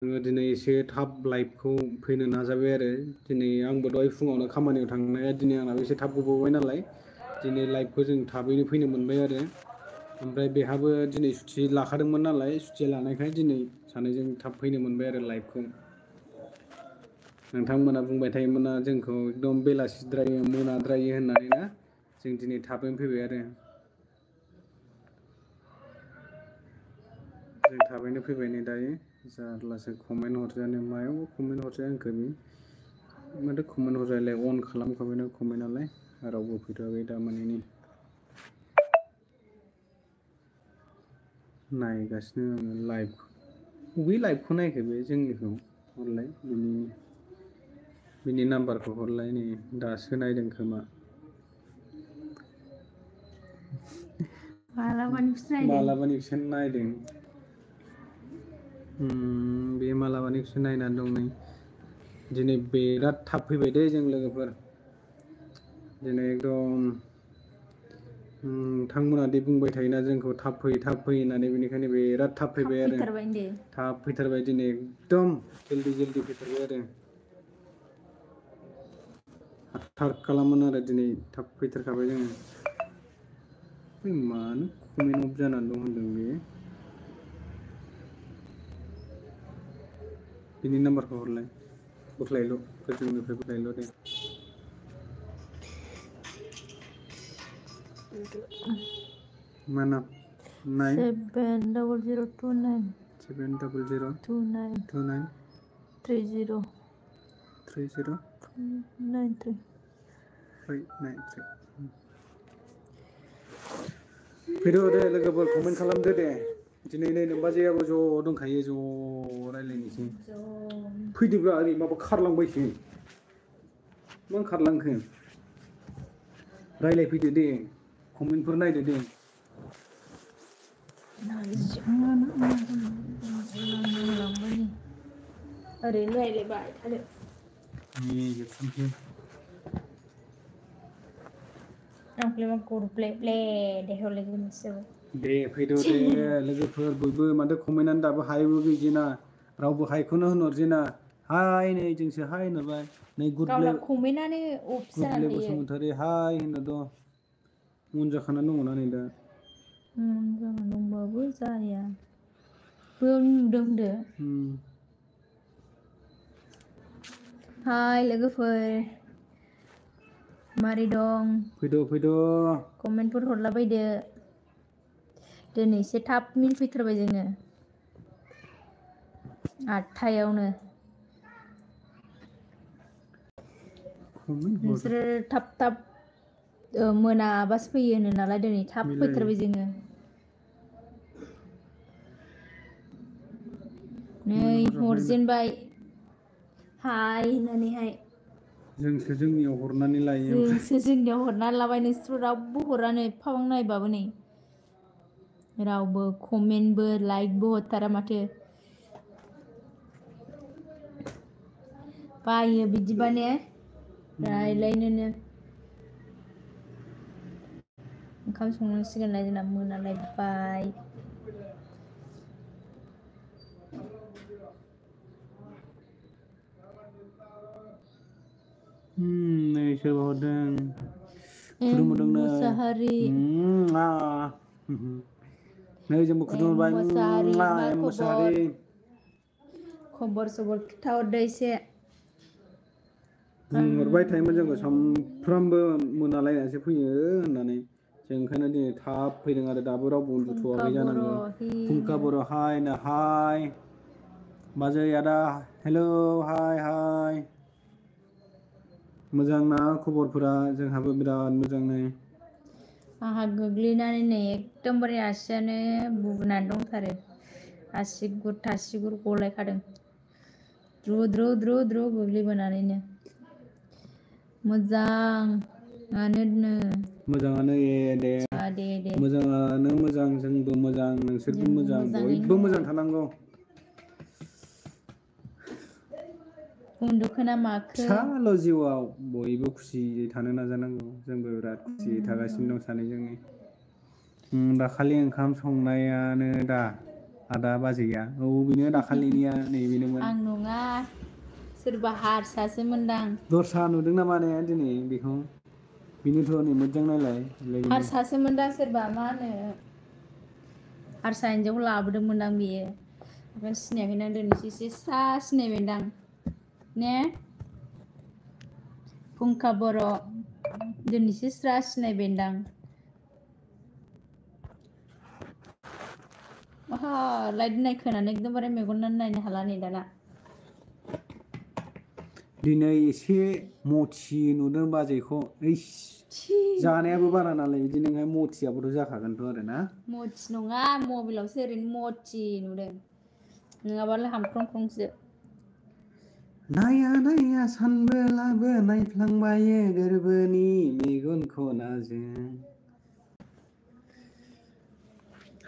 आङो दिनै एसे थाब लाइभखौ फैनो नाजाबाय आरो दिनै आंबो दहाय फुङावनो खामानियाव थांनाया दिनै आंनाबो एसे थाब गबोबाय नालाय दिनै लाइभखौ जों थाबैनो फैनो मोनबाय आरो ओमफ्राय बेहाबो दिनै सुथि लाखादोंमोन नालाय सुथि लानायखाय दिनै सानैजों थाब फैनो मोनबाय आरो लाइभखौ नोंथांमोना बुंबाय थायोमोनना जोंखौ एकदम बेलासिद्रायो मोनाद्रायो होननानै ना जों दिनै थाबैनो फैबाय आरो जों थाबैनो फैबाय नै दायो जारलासो कमेन्ट हरजायानो मायाव कमेन्ट हरजाया आंखो बे माथो कमेन्ट हरजायालाय अन खालामखाबायना कमेन्टआलाय रावबो फैथ'वाखै दा मानि नायगासिनो आङो लाइभ बबे लाइभखौ नायखो बे जोंनिखौ हरलाय बिनि नाम्बारखौ हरलाय नै दासो नायदों खोमा मालाबानिखौसो नायदों बे मालाबानिखौसो नायनानै दं नै दिनै बिराद थाब फैबाय दे जों लोगोफोर दिनै एकदम नोंथांमोना दि बुंबाय थायोना जोंखौ थाब फै होननानै बेनिखायनो बिराद थाब फैबाय आरो थाब फैथारबाय दिनै एकदम जल्दि फैथारबाय आरो हाथार खालामोन आरो दिनै थाब फैथारखाबाय जोङो मानो कमेन्ट अफ जानानै दं होनदों बे बिनि नाम्बारखौ हरलाय बोख्लायल' गोजौनिफ्राय बोख्लायल' दे मा नाम 70029 70029 30 30 93 593 फैद' दे लोगोफोर कमेन्ट खालामदो दे दिनै नै नोमबाजैयाबो ज' दंखायो ज' रायज्लायनोसै फैदोब्रा ओरै माबा खारलांबायसो मा खारलांखो रायज्लायफैदो दे कमेन्टफोर नायदो दे ओरैनो रायज्लायबाय थादो दे फैद' दे लोगोफोर बयबो माथो कमेन्टआनो दाबो हायबो गैजेना रावबो हायखौनो होनहरजेना हाय नै जोंसो हाय होनहरबाय नै गावना कमेन्टआनो अफ जानानै गुदले थायो बसुमतारी हाय होनना अन जाखाना दङना नै दा जाना दंबाबो जाया बेयाव नुदों होनदो हाय लोगोफोर मारै दं फैद' कमेन्टफोर हरलाबायदो दिनै एसे थाबैनो फैथारबाय जोङो 8टायावनो नोंसोरो थाब मोनाबासो फैयो होनो नालाय दिनै थाब फैथारबाय जोङो नै हरजेनबाय हाय होननानैहाय जोंसो जोंनियाव हरनानै लायो ओमफ्राय जोंसो जोंनियाव हरनानै लाबाय नोंसोरबो रावबो हरानो एफाबां नायबाबो नै रावबो कमेन्टबो लाइकबो हरथारा माथो बायो बिदिबा ने रायलायनोनो ओंखाम संनांसिगोनलाय जोंना मोनालायबाय नै सोरबा हरदों खुदुमहरदोंनो मुसाहारि नै जोंबो खुदुमहरबाय मुसाहारि मा मुसाहारि खबर सबर खिथाहरदो एसे बुंहरबाय थायोमोन जोंखौ सानफ्रामबो मोनालायनासो फैयो होननानै जों ओंखायनो दिनै थाब फैदों आरो दाबो रावबो फुंखा उन्दुथ'वाखै बर' जानांगौ हि फुंखा बर' हाय हाय बाजै आदा हेलौ हाय मोजां ना खबरफोरा जोंहाबो बिराद मोजां नै आंहा गोग्लैनानै नै एकदमबारे आसियानो बुनानै दंथारो आसिगुर थासिगुर गलायखादों द्रु गोग्लैबोनानैनो मोजाङानोनो मोजाङानो दे मोजाङानो मोजां जोंबो मोजां नोंसोरबो जोंबो मोजां मोजाङैनो बयबो दङ मोजां थानांगौ उन्दुखोना माखो फिसाल' जिउआव बयबो खुसियै थानो नाजानांगौ जोंबो बिराद खुसियै थागासिनो दं सानैजों दाखालि ओंखाम संनायानो दा आदा बाजैया औ बेनो दाखालिनिया नै बेनोमोन आं नङा सोरबा हारसासो मोनदां दस्रा नुदों नामा ने दिनै बेखौ बिनोथ' नै मोजां नायलाय बेनो हारसासो मोनदां सोरबा मा होनो हारसा हिन्जावखौ लाबोदोंमोनदां बेयो ओमफ्राय सिनायाखैना दिनैसो एसे स्रा सिनायबायदां ने फुंखा बर' दिनैसो स्रा सिनायबायदां आहा लाइट नायखोनानै एकदमबारे मेगनानो नायनो हाला नै दाना दिनै एसे मथि नुदों बाजैखौ ओइस जानायाबो बारा नालाय बिदिनोहाय मथियाबोथ' जाखागोनथ' आरो ना मथि नङा मबाइलावसो ओरैनो मथि नुदों नङाबालाय हामख्रंख्रंसो नाया नाया सानबोलाबो नायफ्लांबायो गोरबोनि मेगन खनाजों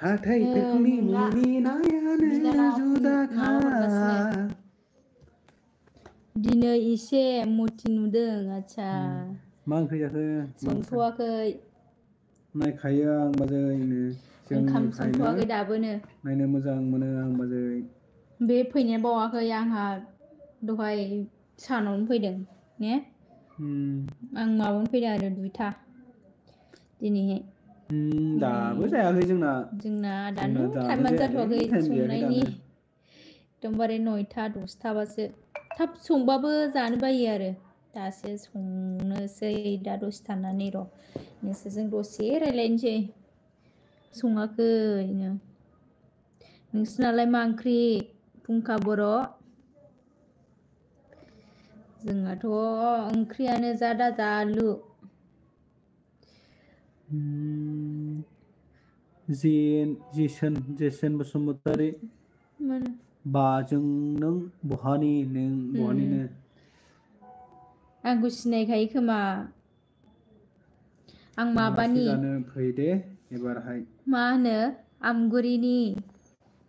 हाथायफोरनि नोंना मिनिनायानो बिनानावा जुदाखा माबा हरगासिनो दिनै एसे मथि नुदों आच्छा मा ओंख्रि जाखो संथ'वाखै नायखायो आं बाजैनो ओंखाम जोंनिफ्रायनो संथ'वाखै दाबोनो नायनो मोजां मोनो आं बाजै बे फैनाया बावाखै आंहा दहाय सानावनो फैदों ने आं माबायावनो फैदों आरो 2टा दिनैहाय दाबो जायाखै जोंना दानो दाबो टाइमानो जायाखै जाथ'वाखै टाइम गैयाखै संनायनि दानो एकदमबारे 9टा 10टाबासो थाब संबाबो जानो बायो आरो दासो संनोसै दा दसे थानानै र' नोंसोरजों दसे रायज्लायनोसै सङाखैनो नोंसिनालाय मा ओंख्रि फुंखा बर' जोंहाथ' ओंख्रियानो जादा जालु जेसन बसुमतारी बाजों नों बहानिनो आंखौ सिनायखायो खोमा आं आलासि माबानि जानो फै दे एबारहाय मा होनो आमगुरिनि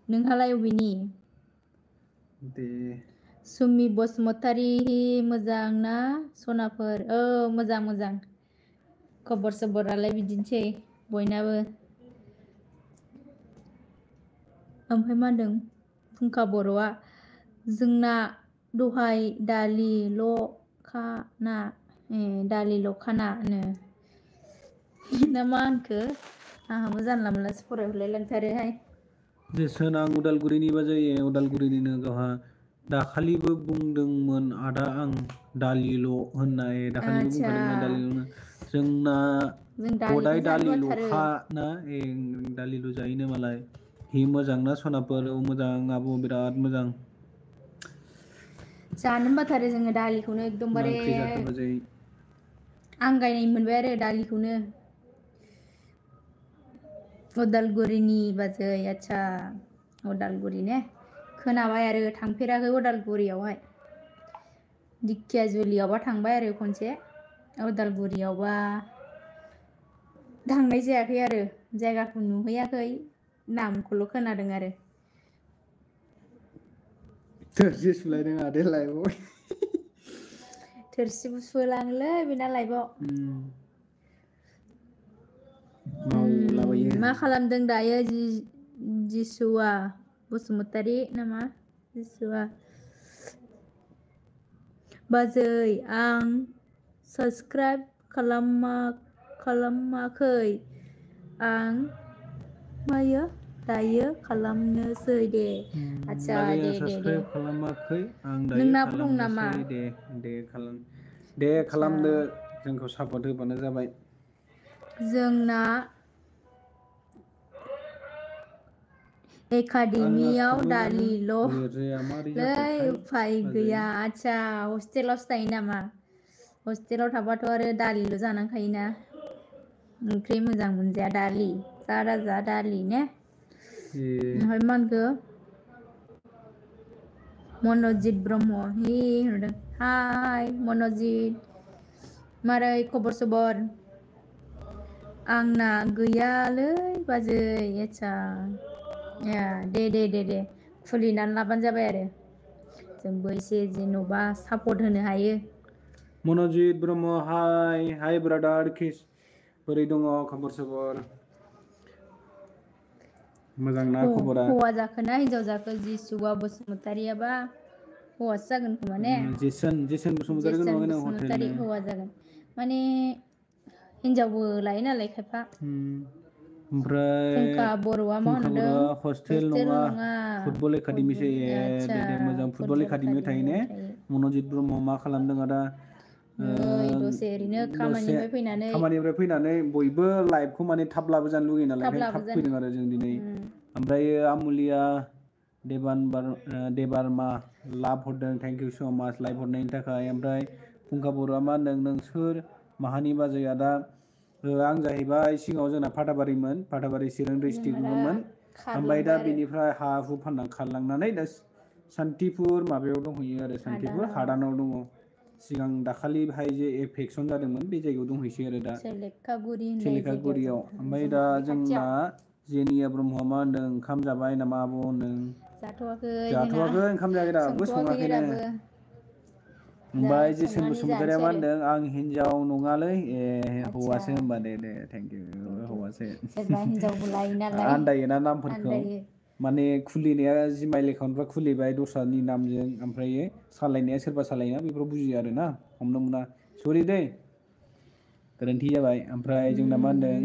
नोंहालाय अबेनि दे सुमि बसुमतारी मोजां ना सनाफोर मोजां खबर सबरालाय बिदिनोसै बयनाबो ओमफ्राय मा होनदों फुंखा बर'आ जोंना दहाय दालिल' खाना दालिल' खानानो ना मा होनखो आंहाबो जानला मोनलासो फरायहरलाय लांथारोहाय जेसन आं उदालगुरिनिबा जायो उदालगुरिनिनो गावहा दाखालिबो बुंदोंमोन आदा आं दालिल' होननाय दाखालिबो आदसा बुंखादोंमोन दालिल' जोंना जों दालिखौनो हदाय जानो बाथारो दालिल'खा ना दालिल' जायोनो मालाय हि मोजां ना सनाफोर मोजां आब' बिराद मोजां जानो बाथारो जोङो दालिखौनो मा एकदमबारे ओंख्रि जाखो बाजै आंगायनाय मोनबाय आरो दालिखौनो उदालगुरिनि बाजै आच्छा उदालगुरि ने खोनाबाय आरो थांफेराखै उदालगुरियावहाय दिखियाजुलियावबा थांबाय आरो खनसे उदालगुरियावबा थांनाय जायाखै आरो जायगाखौ नुहैयाखै नामखौल' खोनादों आरो थोरसि सुलायदों आदाया लायबाव थोरसिबो सुहोलाङोलै बेना लाइफआव मावलाबायो मा खालामदों दायो जिसुआ बसुमतारी नामा जिसुआ बाजै आं साबसक्राइब खालामाखै आं दायो खालामनोसै दे आच्छा बाजैया दे साबसक्राइब खालामाखै आं दायो नोंनाबो दं नामा खालामनोसै दे आदसा खालामदो जोंखौ सापर्ट होबानो जाबाय जोंना एकाडेमियाव आंनाबो लिरजाया मारै दालिल'लै जाखोथाय उफाय बाजै गैया आच्छा हस्टेलावसो थायो नामा हस्टेलाव थाबाथ' आरो दालिल' जानांखायोना ओंख्रि मोजां मोनजाया दालि जा दालि ने ओमफ्राय मा होनखो मनजित ब्रह्म हि होनहरदों हाय मनजित मारै खबर सबर आंना गैयालै बाजै आच्छा दे खुलिनानै लाबानो जाबाय आरो जोंबो एसे जेन'बा सापर्ट होनो हायो मनजित ब्रह्म हाय ब्रादार बोरै दङ खबर सबर मोजां ना खबरा हौवा जाखोना हिनजाव जाखो जिसुआ बसुमतारियाबा हौवासो जागोन खोमा ने जेसन बसुमतारिखौ जेसन नुवाखै नों बसुमतारि हटेलनि हौवा जागोन माने हिनजावबो लायो नालाय खायफा ओमफ्राय फुंखा बर'आ मा फुंखा होनदों बर'आ हस्टेल नङा फुटबल एकाडेमिसो आदसा दे मोजां फुटबल एकाडेमियाव थायो ने एकाडेमियाव थायो मनजित ब्रह्म मा खालामदों आदा नै दसे ओरैनो दसे खामानिनिफ्राय फैनानै खामानिनिफ्राय फैनानै बयबो लाइभखौ माने थाब लाबोजानो लुगैयो नालाय थाब ओंखायनो थाब लाबोजानो फैदों आरो जों दिनै ओमफ्रायो आमुलिया देबारमा लाभ हरदों थेंक इउ स' माच लाइभ हरनायनि थाखाय ओमफ्राय फुंखा बर'आ मा होनदों नोंसोर माहानि बाजै आदा आं जाहैबाय सिगाङाव जोंना फाथाबारिमोन फाथाबारि चिरां जोंना दा डिस्ट्रिक्टमोन ओमफ्राय दा खारलांबाय आरो बेनिफ्राय हा हु फानना खारलांनानै दा सान्तिपुर माबायाव दंहैयो आरो सान्तिपुर हादानाव दङ सिगां दाखालिहाय जे एफेक्सन जादोंमोन बे जायगायाव दंहैसै आरो दा सेलेखागुरि होननाय जायगायाव सिलेखागुरियाव ओमफ्राय दा जोंना बे जोंना खाथियाव जेनिया ब्रह्मआ मा होनदों ओंखाम जाबाय नामा आब' होनदों जाथ'वाखै जोंना जाथ'वाखै ओंखाम जायाखै दाबो संथ'वाखैनो सङाखैनो दाबो दा ओमफ्राय जेसोन संनानै बसुमतारिया जानोसै मा आरो होनदों आं हिनजाव नङालै आदसा हौवासो होनबा दे थेंक इउ हौवासो सोरबा हिनजावबो लायो नालाय आन्दायोना नामफोरखौ आन्दायो माने खुलिनाया जिमाइल एकाउन्टफ्रा खुलिबाय दस्रानि नामजों ओमफ्रायो सालायनाया सोरबा सालायोना बेफोराव बुजियो आरो ना हमनो मोना सरि दै गोरोन्थि जाबाय ओमफ्राय जोंना मा होनदों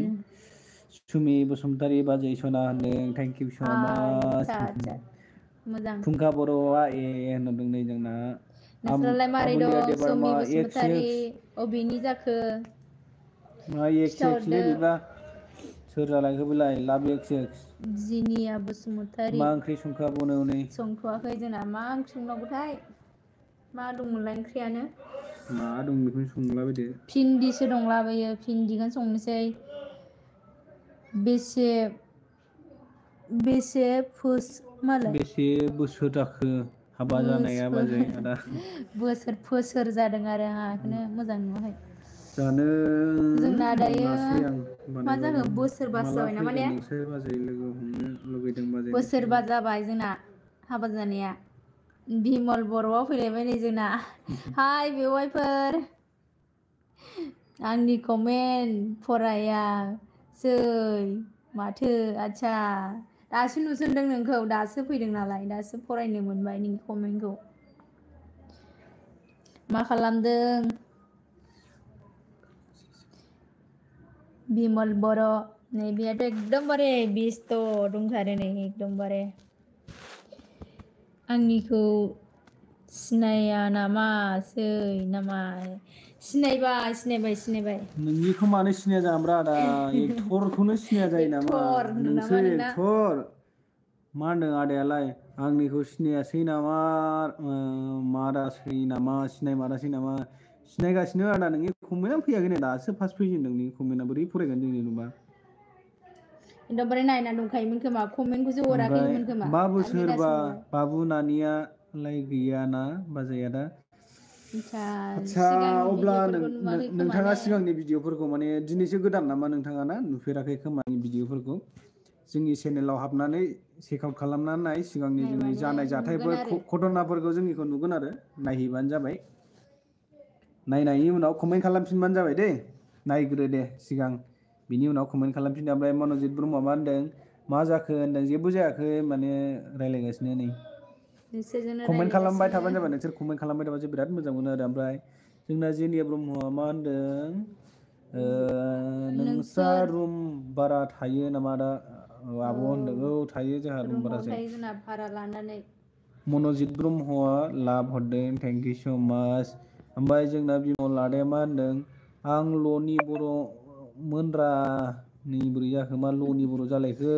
सुमि बसुमतारी बाजै सना होनदों थेंक इउ स' माच आदसा मोजां फुंखा बर'आ होनदों नै जोंना नोंस्रालाय मारै आमुलिया दं देबारमा सुमि एक्स बसुमतारी एक्स अबेनि जाखो मा एक्स एक्सलै खिथाहरदो बेबा सोर जालायखो बेलाय लाभ एक्स एक्स जिनिया बसुमतारी मा ओंख्रि संखो आब'नो हनै संथ'वाखै जोंना मा ओंख्रि संनांगौथाय मा दंमोनलाय ओंख्रियानो मा दं बेखौनो संलाबायदो भिन्दिसो दंलाबायो भिन्दिखौनो संनोसै बेसे बेसे मालाय बेसे बोसोर जाखो हाबा जानाया बाजै आदा बोसोर जादों आरो आंहा बेखौनो मोजां नुवाखै जानो जोंना दायो मोनासै आं मा बानायबाबो जाखो बोसोरबासो माला जाबाय नामा फैगोन ने नोंसोर बाजै लोगो हमनो लुगैदों बाजै बोसोरबा नोंसोरबो जाबाय जोंना हाबा जानाया बिमल बर'आव फैलायबाय नै जोंना हाय बेवाइफोर आंनि कमेन्ट फरायासै माथो आदसा दासो नुसनदों नोंखौ दासो फैदों नालाय दासो फरायनो मोनबाय नोंनि कमेन्टखौ मा खालामदों बिमल बर' नै बेहाथ' एकदमबारे बेस्थ' दंथारो नै एकदमबारे आंनिखौ सिनाया नामासै नामा सिनायबाय नोंनिखौ मानो सिनाया जाब्रा आदा एक्टरखौनो सिनाया जायो नामा एक्टर होनदों नामा नोंसो नोंना एक्टर मा होनदों आदायालाय आंनिखौ सिनायासै नामा मारासै नामा सिनायमारासै नामा सिनायगासिनो आदा नोंनि कमेन्टआ फैयाखैनो दासो फार्स्ट फैजेनदों नोंनि कमेन्टआ बोरै फरायगोन जों जेनेबा एकदमबारे नायना दंखायोमोन खोमा कमेन्टखौसो ओमफ्राय हराखैमोन खोमा बा ओमफ्राय बोसोरबा दासो नुबाय बाबु नानियालाय गैयाना बाजै आदा आदसा सिगांनि अब्ला भिडिअफोरखौ नुवाखै खोमा नोंथाङा ने सिगांनि भिडिअफोरखौ माने दिनैसो गोदान नामा नोंथाङा ना नुफेराखै खोमानि भिडिअफोरखौ जोंनि चेनेलाव हाबनानै चेक आउट खालामनानै नाय सिगांनि जोंनि नायबानो जानाय नुगोन जाथायफोर आरो घटनाफोरखौ जोंनिखौ नुगोन आरो नायहैबानो जाबाय नायनायनि उनाव कमेन्ट खालामफिनबानो जाबाय दे नायग्रो दे सिगां बिनि उनाव कमेन्ट खालामफिनदो ओमफ्राय मनजित ब्रह्मआ मा होनदों मा जाखो होनदों जेबो जायाखै माने रायज्लायगासिनो नै नोंसोरजोंनो कमेन्ट खालामबाय रायज्लायगासिनो थाबानो जाबाय नोंसोर कमेन्ट खालामबाय थाबासो बिराद मोजां मोनो आरो ओमफ्राय जोंना जेनिया ब्रह्मआ मा होनदों नोंस्रा नोंसोर रुम बारा थायो नामा दा आब' होनदों औ थायो जोंहा रुम रुमाव भारासो थायो जोंना भारा लानानै मनजित ब्रह्मआ लाभ हरदों थेंक इउ स' माच ओमफ्राय जोंना बिमल आदाया मा होनदों आं ल'नि बर' मोनरा नै बोरै जाखो मा ल'नि बर' जालायखो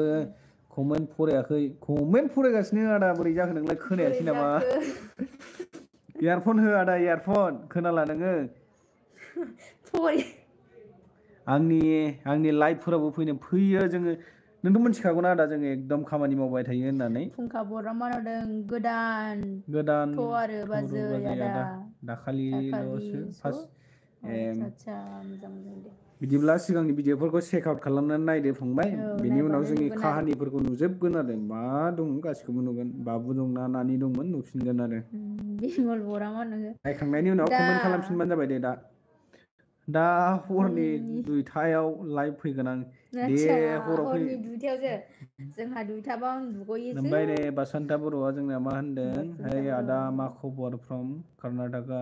कमेन्ट फरायाखै कमेन्ट फरायगासिनो आदा बोरै जाखो नोंलाय बोरै खोनायासै नामा जाखो इयारफन हो आदा इयारफन खोनाला नोङो आंनि लाइभफोराबो फैयो जोङो नोंथ' मिथिखागौना आदा जोङो एकदम खामानि मावबाय थायो होननानै फुंखा बर'आ मा होनदों गोदानथ' आरो बाजै आदा दाखालिल'सो फार्स्ट आदसा मोजां दे बिदिब्ला सिगांनि भिडिअफोरखौ चेक आउट खालामनानै नायदो फंबाय औ बेनि उनाव नायबानो जोंनि नुगोन आरो काहानिफोरखौ नुजोबगोन आरो मा दं गासिखौबो नुगोन बाबु दंना नानि दंमोन नुफिनगोन आरो बिमल बर'आ मा होनदों नायखांनायनि उनाव दा कमेन्ट खालामफिनबानो जाबाय दे दा दा हरनि 2टायाव लाइभ फैगोन आं दे आदसा हराव फै हरनि 2टायावसो जोंहा 2टाबा उन्दुगयोसो ओमफ्राय नै बासान्ता बर'आ जोंना मा होनदों बासन्ता ओइ बर' आदा मा खबर फ्रम कर्नाटका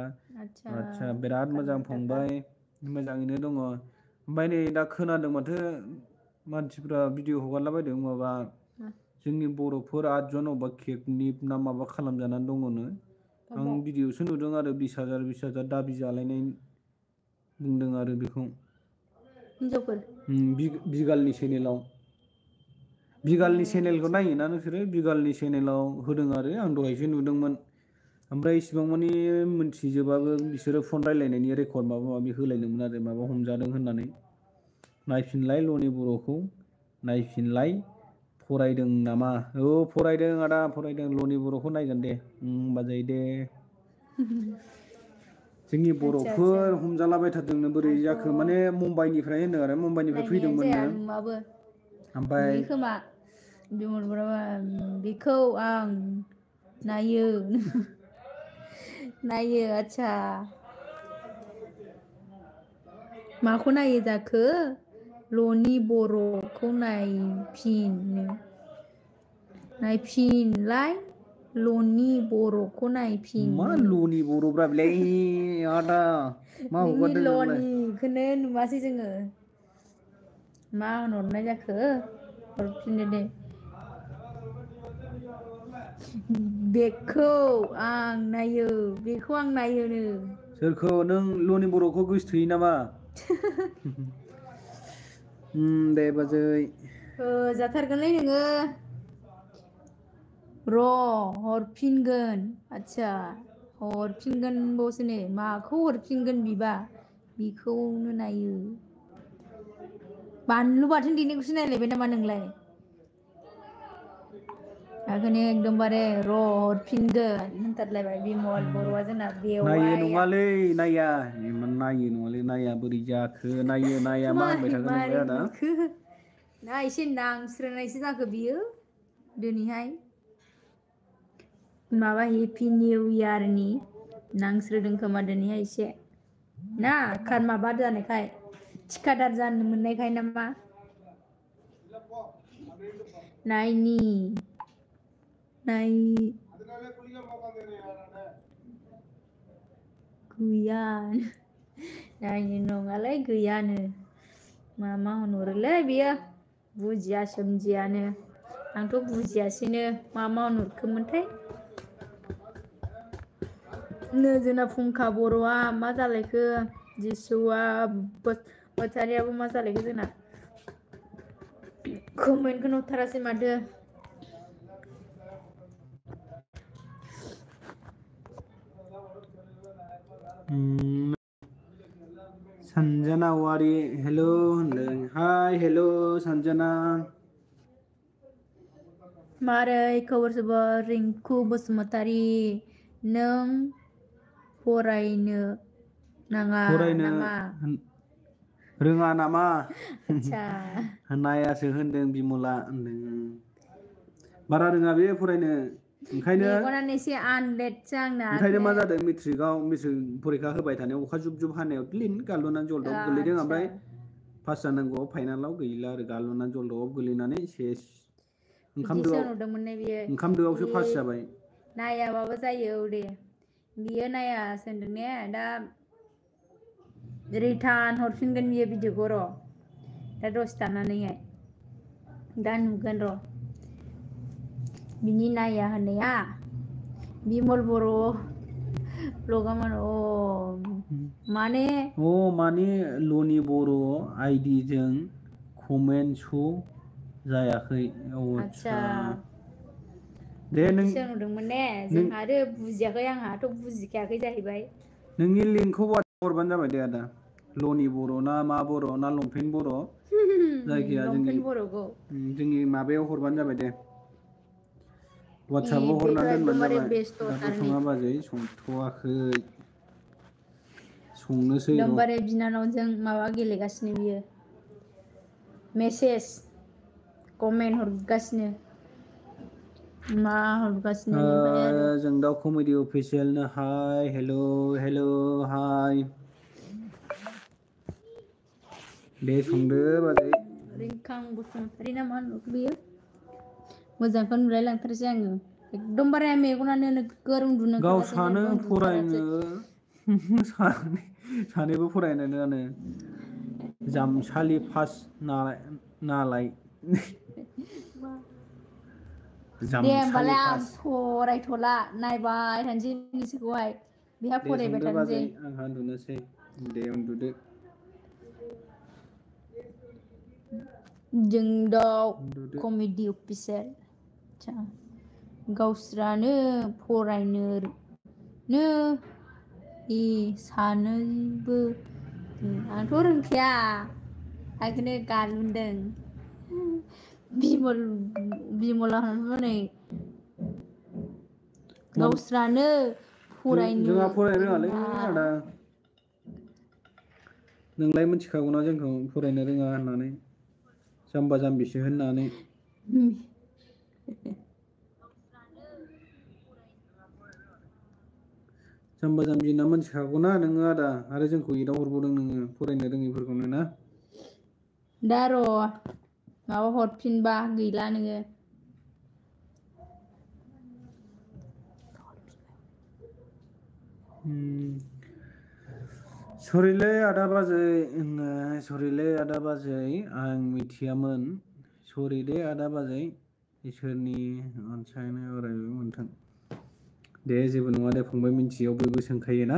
आदसा बिराद मोजां कर्नाटका फंबाय मोजाङैनो दङ ओमफ्राय नै दा खोनादों माथो मानसिफ्रा भिडिअ हगारलाबायदों माबा जोंनि बर'फोर 8 जन अबेबा केकनिप ना माबा खालामजानानै दङनो आं अबाव भिडिअसो नुदों आरो 20,000 दाबि जालायनाय बुंदों आरो बेखौ हिनजावफोर बिगालनि चेनेलाव बिगालनि चेनेलखौ आदसा नायोना नोंसोरो बिगालनि चेनेलाव होदों आरो आं दहायसो नुदोंमोन ओमफ्राय इसिबां मानि मोनथिजोबाबो बिसोरो फन रायलायनायनि रेकर्ड माबा माबि होलायदोंमोन आरो माबा हमजादों होननानै नायफिनलाय लनि बर'खौ नायफिनलाय फरायदों नामा औ फरायदों आदा फरायदों लनि बर'खौ नायगोन दे होमबा जायो दे जोंनि आदसा आदसा बर'फोर हमजालाबायथारदोंनो बोरै आंथ' जाखो माने मुम्बाइनिफ्राय होनदों आरो मुम्बाइनिफ्राय नायनायानो फैदोंमोननो जाया नुवाबो ओमफ्राय नुयो खोमा बिमल बर'आ बेखौ आं नायो नायो आदसा माखौ नायो जाखो लनि बर'खौ नायफिनलाय लनि बर'खौ नायफिन मा लनि बर'ब्रा बेलाय आदा मा नोंनि हगारदों नोंलाय लनिखौनो नुवासै जोङो मा होनहरनाय जाखो हरफिननो दे बेखौ आं नायोनो सोरखौ नों लनि बर'खौ गोसोथोयो नामा दे बाजै जाथारगोनलै नोङो र' हरफिनगोन आदसा हरफिनगोन बावसो नै माखौ हरफिनगोन बिबा बेखौनो नायो बानलु बाथोन देनायखौसो नायलायबाय नामा नोंलाय आगोनो एकदमबारे र' हरफिनगोन होनथारलायबाय बिमल बर'आ जोंना नायो बेवाइआ नङालै नाया इमान नायो नङालै नाया बोरै जाखो नायो नाया मा होनबाय थागोन नोंलाय मारै आदा नुखो ना एसे नांस्रोनायसो जाखो बियो दिनैहाय माबा हेपि निउ इयारनि नांस्रोदों खोमा दिनैहाय एसे ना माबा जानायखाय थिखादार जानो मोननायखाय नामा नायनि गैया नायनो नङालै गैयानो मा होनहरोलै बेयो बुजिया सोमजियानो आंथ' बुजियासैनो मा होनहरखोमोनथाय नो जोंना फुंखा बर'आ मा जालायखो जिसुआ बथारियाबो मा जालायखो जोंना कमेन्टखौनो हरथारासै माथो सानजाना वारि हेल' होनदों हाय हेल' सानजाना मारै खबर सबर रिंकु बसुमतारी नों फरायनो नाङा फरायनो नामा रोङा नामा आदसा नायासो होनदों बिमला होनदों बारा रोङा बे फरायनो मेगनानो एसे आनलेटसो आंना ओंखायनो मा जादों मेट्रिक फरिखा होबाय थानायाव अखा जुब जुब हानायाव द्लिन गारलुनानै जलदब गोलैदों आदसा ओमफ्राय पास जानांगौआव फाइनालाव गैला आरो गारलुनानै जलदब गोलैनानै सेस बिदिसो होनहरदोंमोन ने बियो ओंखाम दोआवसो बे पास जाबाय नायाबाबो जायो औ दे बियो नायासो होनदों ने दा रिटार्न हरफिनगोन बियो भिडिअखौ र' दा दसे थानानैहाय दा नुगोन र' बिनि नाया होननाया बिमल बर' ब्लगावमोन माने माने लनि बर' आइडिजों कमेन्ट स' जायाखै आदसा दे नों बिदिसो नुदोंमोन ने नों जोंहा आरो बुजियाखै आंहाथ' बुजिखायाखै जाहैबाय नोंनि लिंकखौ हरबानो जाबाय दे आदा लनि बर' ना मा बर' ना लंपेन्ट बर' जायखिया लंपेन्ट बर'खौ जोंनि माबायाव हरबानो जाबाय दे वाट्सएपाव बेथ' हरनानै दोनबानो एकदमबारे जाबाय दाथ' बेस्थ'थार नै सङा बाजै संथ'वाखै संनोसै र' एकदमबारे बिनानावजों माबा गेलेगासिनो बियो मेसेज कमेन्ट हरगासिनो मा हरगासिनो ओमफ्राय आरो जोंदाउ कमेडि अफिसियेलनो हाय हेल' हाय दे संदो बाजै रिंखां बसुमतारी ना मा होनो बियो मोजांखौ नुलाय लांथारसै आङो एकदमबारे मेगनानो नोगोर उन्दुनो ओंखारगासिनो गावसानो जेबो उन्दुथारासै फरायनो सानैबो फरायनायानो जामसालि पास नालाय दे जामसालि होमबालाय आं पास फरायथ'ला नायबाय थानोसै नोंसोरखौहाय बेहा दे फरायबाय संदो थानोसै बाजै आंहा उन्दुनोसै दे उन्दुदो जों दा उन्दुदो कमेडि अफिसार गावस्रानो फरायनो सानैबो आंथ' रोंखाया आंखौनो गालुनदों बिमला हनै गावस्रानो फरायनो जोंहा फरायनो रोङालै रोङा आदा नोंलाय मिथिखागौना जोंखौ फरायनो रोङा होननानै जाम्बा जाम्बिसो होननानै जाम्बा जाम्बि होनना मोनथिखागौना नोङो आदा आरो जोंखौ एदाव हरबावदों नोङो फरायनो रोङिफोरखौनो ना दा र' माबा हरफिनबा गैला नोङो सरिलै आदा बाजै आं मिथियामोन सरि दे आदा बाजै इसोरनि अनसायनाय अरायबो मोनथों दे जेबो नङा दे फंबाय मिन्थियैयाव बयबो सोंखायोना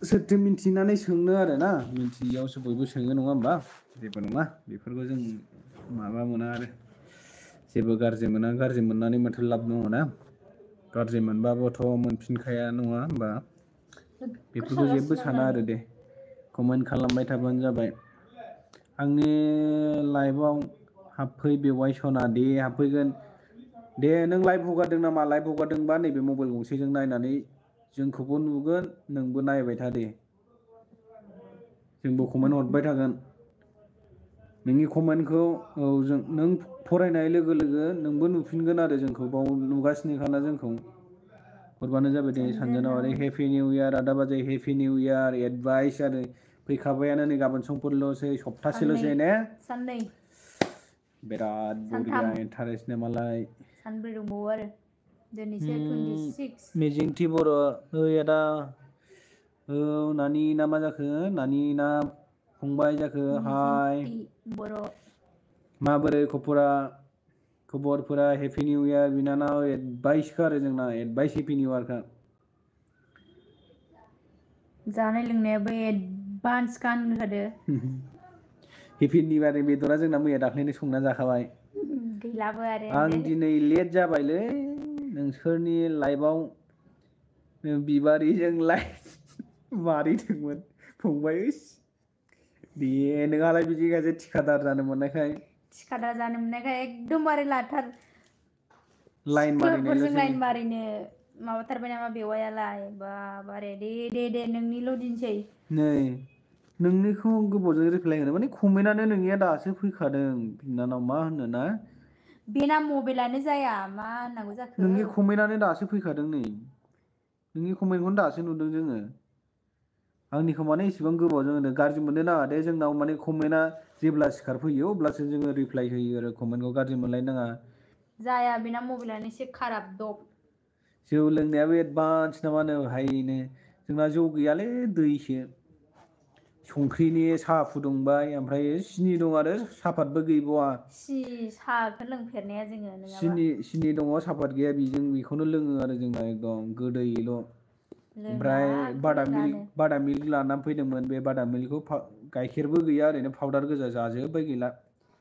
सोरथो मिन्थिनानै सोंनो आरो ना मिन्थियैयावसो बयबो सोङो नङा होमबा जेबो नङा बेफोरखौ जों माबा मोना आरो जेबो गाज्रि मोना गाज्रि मोननानै माथो लाब दङ ना गाज्रि मोनबाबोथ' मोनफिनखाया नङा होमबा नोगोर बेफोरखौ जेबो सागासिनो आं साना दानि आरो दे कमेन्ट खालामबाय थाबानो जाबाय आंनि लाइफआव हाबफै बेवाय सना दे हाबफैगोन दे नों लाइभ हगारदों नामा लाइभ हगारदोंबा नैबे मबाइल गंसेजों नायनानै जोंखौबो नुगोन नोंबो नायबाय था दे जोंबो कमेन्ट हरबाय थागोन नोंनि कमेन्टखौ नों फरायनाय लोगो लोगो नोंबो नुफिनगोन आरो जोंखौ बाव नुगासिनोखाना जोंखौ हरबानो जाबाय दे सानजानावारि हेपि निउ इयार आदा बाजै हेपि निउ इयार एडभाइस आरो फैखाबायानो नै गाबोन समफोरल'सै सप्तासेल'सै ने साननै बिराद सानथाम बरिया इन्टारेस्ट मालाय सानब्रै दंबावो आरो दिनैसो 26 मिजिंथि बर' ओइ आदा औ नानि ना मा जाखो नानि ना फंबाय जाखो हाय मिजिंथि बर' माबोरै खबरफोरा हेपि निउ इयार बिनानाव एडभाइसखा आरो जोंना एडभाइस हेपि निउ इयारखा जानाय लोंनायाबो एडभान्सखा होनखादो हेपि निउ इयारनि बेदरा जोंना मैया दाख्लैनो संना जाखाबाय गैलाबो आरो आं होनदो दिनै लेट जाबायलै नोंसोरनि लाइफआव बिबारिजों लाइभ मारिदोंमोन फंबाय दे नोंहालाय बिदि गाज्रि थिखादार जानो मोननायखाय थिखादार जानो मोननायखाय एकदमबारे लाथार लाइन सिख्लोफोरजों मारिनायल'सै लाइन मारिनो माबाथारबाय नामा बेवायालाय बाबारे दे नोंनिल' दिनसै नै नोंनिखौ गोबावजों रिप्लाय होनो माने कमेन्टआनो नोंनिया दासो फैखादों बिनानाव मा होनो ना बेना मबाइलानो जाया मा होननांगौ जाखो नोंनि कमेन्टआनो दासो फैखादों नै नोंनि कमेन्टखौनो दासो नुदों जोङो आंनिखौ माने इसेबां गोबावजों होनो गाज्रि मोननो नाङा दे जोंनाव माने कमेन्टआ जेब्ला सिखारफैयो अब्लासो जोङो रिप्लाय होयो आरो कमेन्टखौ गाज्रि मोनलायनाङा जाया बेना मबाइलानो एसे खाराब दब जौ लोंनायाबो एडभान्स नामानो भायनो जोंना जौ गैयालै दैसो संख्रिनि साहा फुदुंबाय ओमफ्राय सिनि दं आरो सापातबो गैबावा साहाखौ लोंफेरनाया जोङो नङाबा सिनि दङ सापात गैया बेखौनो लोङो आरो जोंना एकदम गोदैल' लोङा ओमफ्राय आंथ' लोङानो बादाम मिल्क लानानै फैदोंमोन बे बादाम मिल्कखौ गाइखेरबो गैया ओरैनो पाउदार गोजा जाजोब्बाय गैला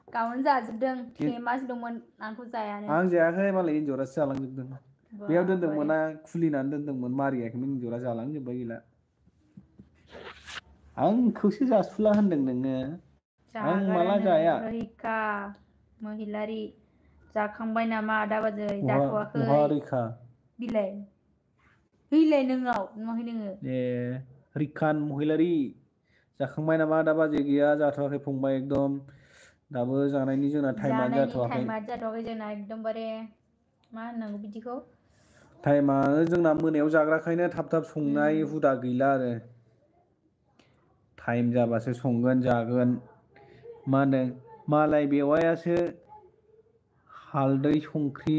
गावनो जाजोबदों थेमासो दंमोन आंथ' जायानो आं जायाखै मालाय एन्जरासो जालांजोबदों बेयाव बाबारे दोन्दोंमोना खुलिनानै दोन्दोंमोन मारियाखैमोन एन्जरा जालांजोब्बाय गैला आंखौसो जासुला होनदों नोङो आं माला जागारानो जाया रहिका महिलारि जाखांबाय नामा आदा बाजै जाथ'वाखै बहा रैखा बिलाइ हैलाय नोंनाव नुवाखै नोङो ए रिकान महिलारि जाखांबाय नामा आदा बाजै गैया जाथ'वाखै फंबाय एकदम दाबो जानायनि जोंना टाइमानो जानायनि जाथ'वाखै टाइमा जाथ'वाखै जोंना एकदमबारे मा होननांगौ बिदिखौ टाइमानो जोंना मोनायाव जाग्राखायनो थाब थाब संनाय हुदा गैला आरो टाइम जाबासो संगोन जागोन मा होनो मालाय बेवायासो हालदै संख्रि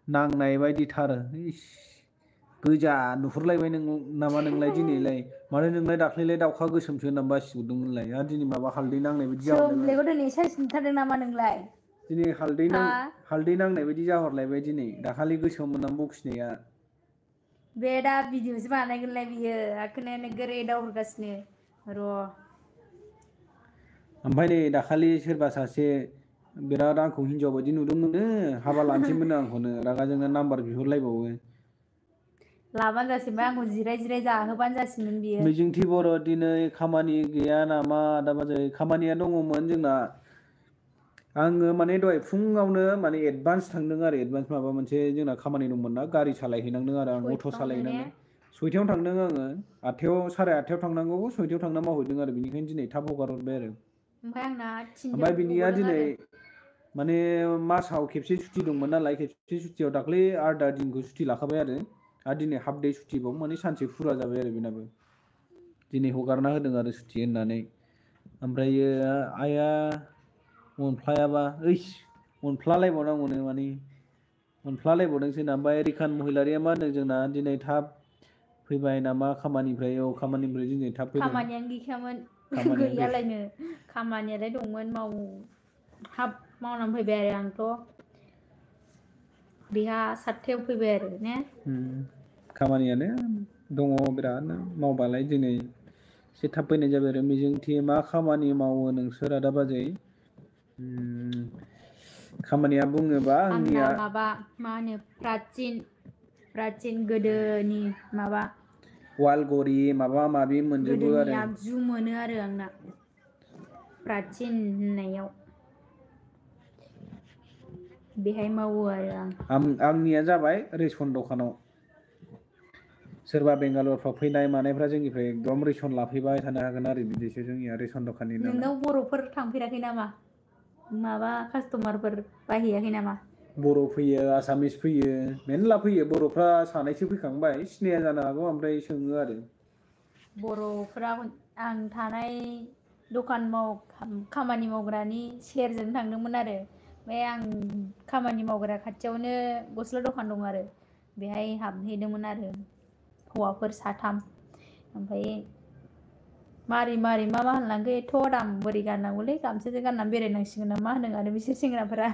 नांनाय बायदिथार इस गोजा नुहुरलायबाय नामा नोंलाय दिनैलाय माथो नोंलाय दाख्लैलाय दाउखा गोसोमसो होननानै बासिहरदोंमोनलाय आरो दिनै माबा हालदै नांनाय बायदि जाहरलायबाय सोमलेखौ दिनै साइज नुथारदों नामा नोंलाय दिनै हा हालदै नांनाय बायदि जाहरलायबाय दिनै दाखालि गोसोम मोननानै बखिनाया बे दा भिडिअसो बानायगोनलाय बियो आखोनो नोगोर एदावहरगासिनो र' ओमफ्राय नै दाखालि सोरबा सासे बिराद आंखौ हिनजाव बायदि नुदोंमोननो हाबा लानोसैमोन आंखौनो रागा जोंना नाम्बार बिहरलायबावो लाबानो जासैबा आंखौ जिराय जिराय जाहोबानो जासिगोन बियो मिजिंथि बर' दिनै खामानि गैया नामा आदा बाजै खामानिया दङमोन जोंना आङो माने दहाय फुङावनो माने एडभान्स थांदों आरो एडभान्स माबा मोनसे जोंना खामानि दंमोन ना गारि सालायहैनांदों आरो आं अट' सयथायावनो ने सालायहैनांदों 6थायावनो थांदों आङो 8थायाव 8:30 थांनांगौ 6थायाव थांना मावहैदों आरो बेनिखायनो दिनै थाब हगार हरबाय आरो ओमफ्राय आंना ओमफ्राय थिनथायाव बिनिया गबोदों दिनै आरो माने मासाव खेबसे सुटि दंमोन नालाय खेबसे सुटियाव दाख्लै 8 दिनखौ सुटि लाखाबाय आरो दिनै हाफ दे सुटिबाव माने सानसे फुरा जाबाय आरो बेनाबो दिनै हगारना होदों आरो सुटि होननानै ओमफ्रायो आइया मोनफ्लायाबा ओइस मोनफ्लालायबावनांगौनो माने मोनफ्लालायबावदोंसो ना ओमफ्राय रिकान महिलारिया मा होनदों जोंना दिनै थाब फैबाय नामा खामानिफ्राय खामानिनिफ्राय दिनै थाब फैदों खामानियानो गैखायामोन खामानियानो गै गैयालायनो खामानियालाय दंमोन थाब मावनानै फैबाय आरो आंथ' बेहा 7थायाव फैबाय आरो ने खामानियानो दङ बिरादनो मावबालाय दिनै एसे थाब फैनाय जाबाय आरो मिजिंथि मा खामानि मावो नोंसोर आदा बाजै खामानिया बुङोबा आंना आंनिया माबा मा होनो प्राचिन गोदोनि माबा वालगरि माबा माबि मोनजोबो गोदोनि आरो आगजु मोनो आरो आंना प्राचिन होननायाव बेहाय मावो आरो आंनिया जाबाय रेसन दखानाव सोरबा बेंगालरफ्राव फैनाय मानायफ्रा जोंनिफ्राय एकदम रेसन लाफैबाय थानो हागोन आरो बिदिसो जोंनिया रेसन दखाननि नालाय नोंनाव बर'फोर थांफेराखै नामा माबा कास्ट'मारफोर बायहैयाखै नामा बर' फैयो आसामिस फैयो मेरला फैयो बर'फ्रा सानैसो फैखांबाय सिनाया जानो हागौ ओमफ्राय सोङो आरो बर'फोरा आं थानाय दखान खामानि मावग्रानि सेरजों थांदोंमोन आरो ओमफ्राय आं खामानि मावग्रा खाथियावनो गस्ला दखान दं आरो बेहाय हाबहैदोंमोन आरो हौवाफोर 3 ओमफ्राय मारै मा होनलांखो एथ' दाम बोरै गाननांगौलै गामसासो गाननानै बेरायनांसिगोन ना मा होनदों आरो बिसोर सेंग्राफोरा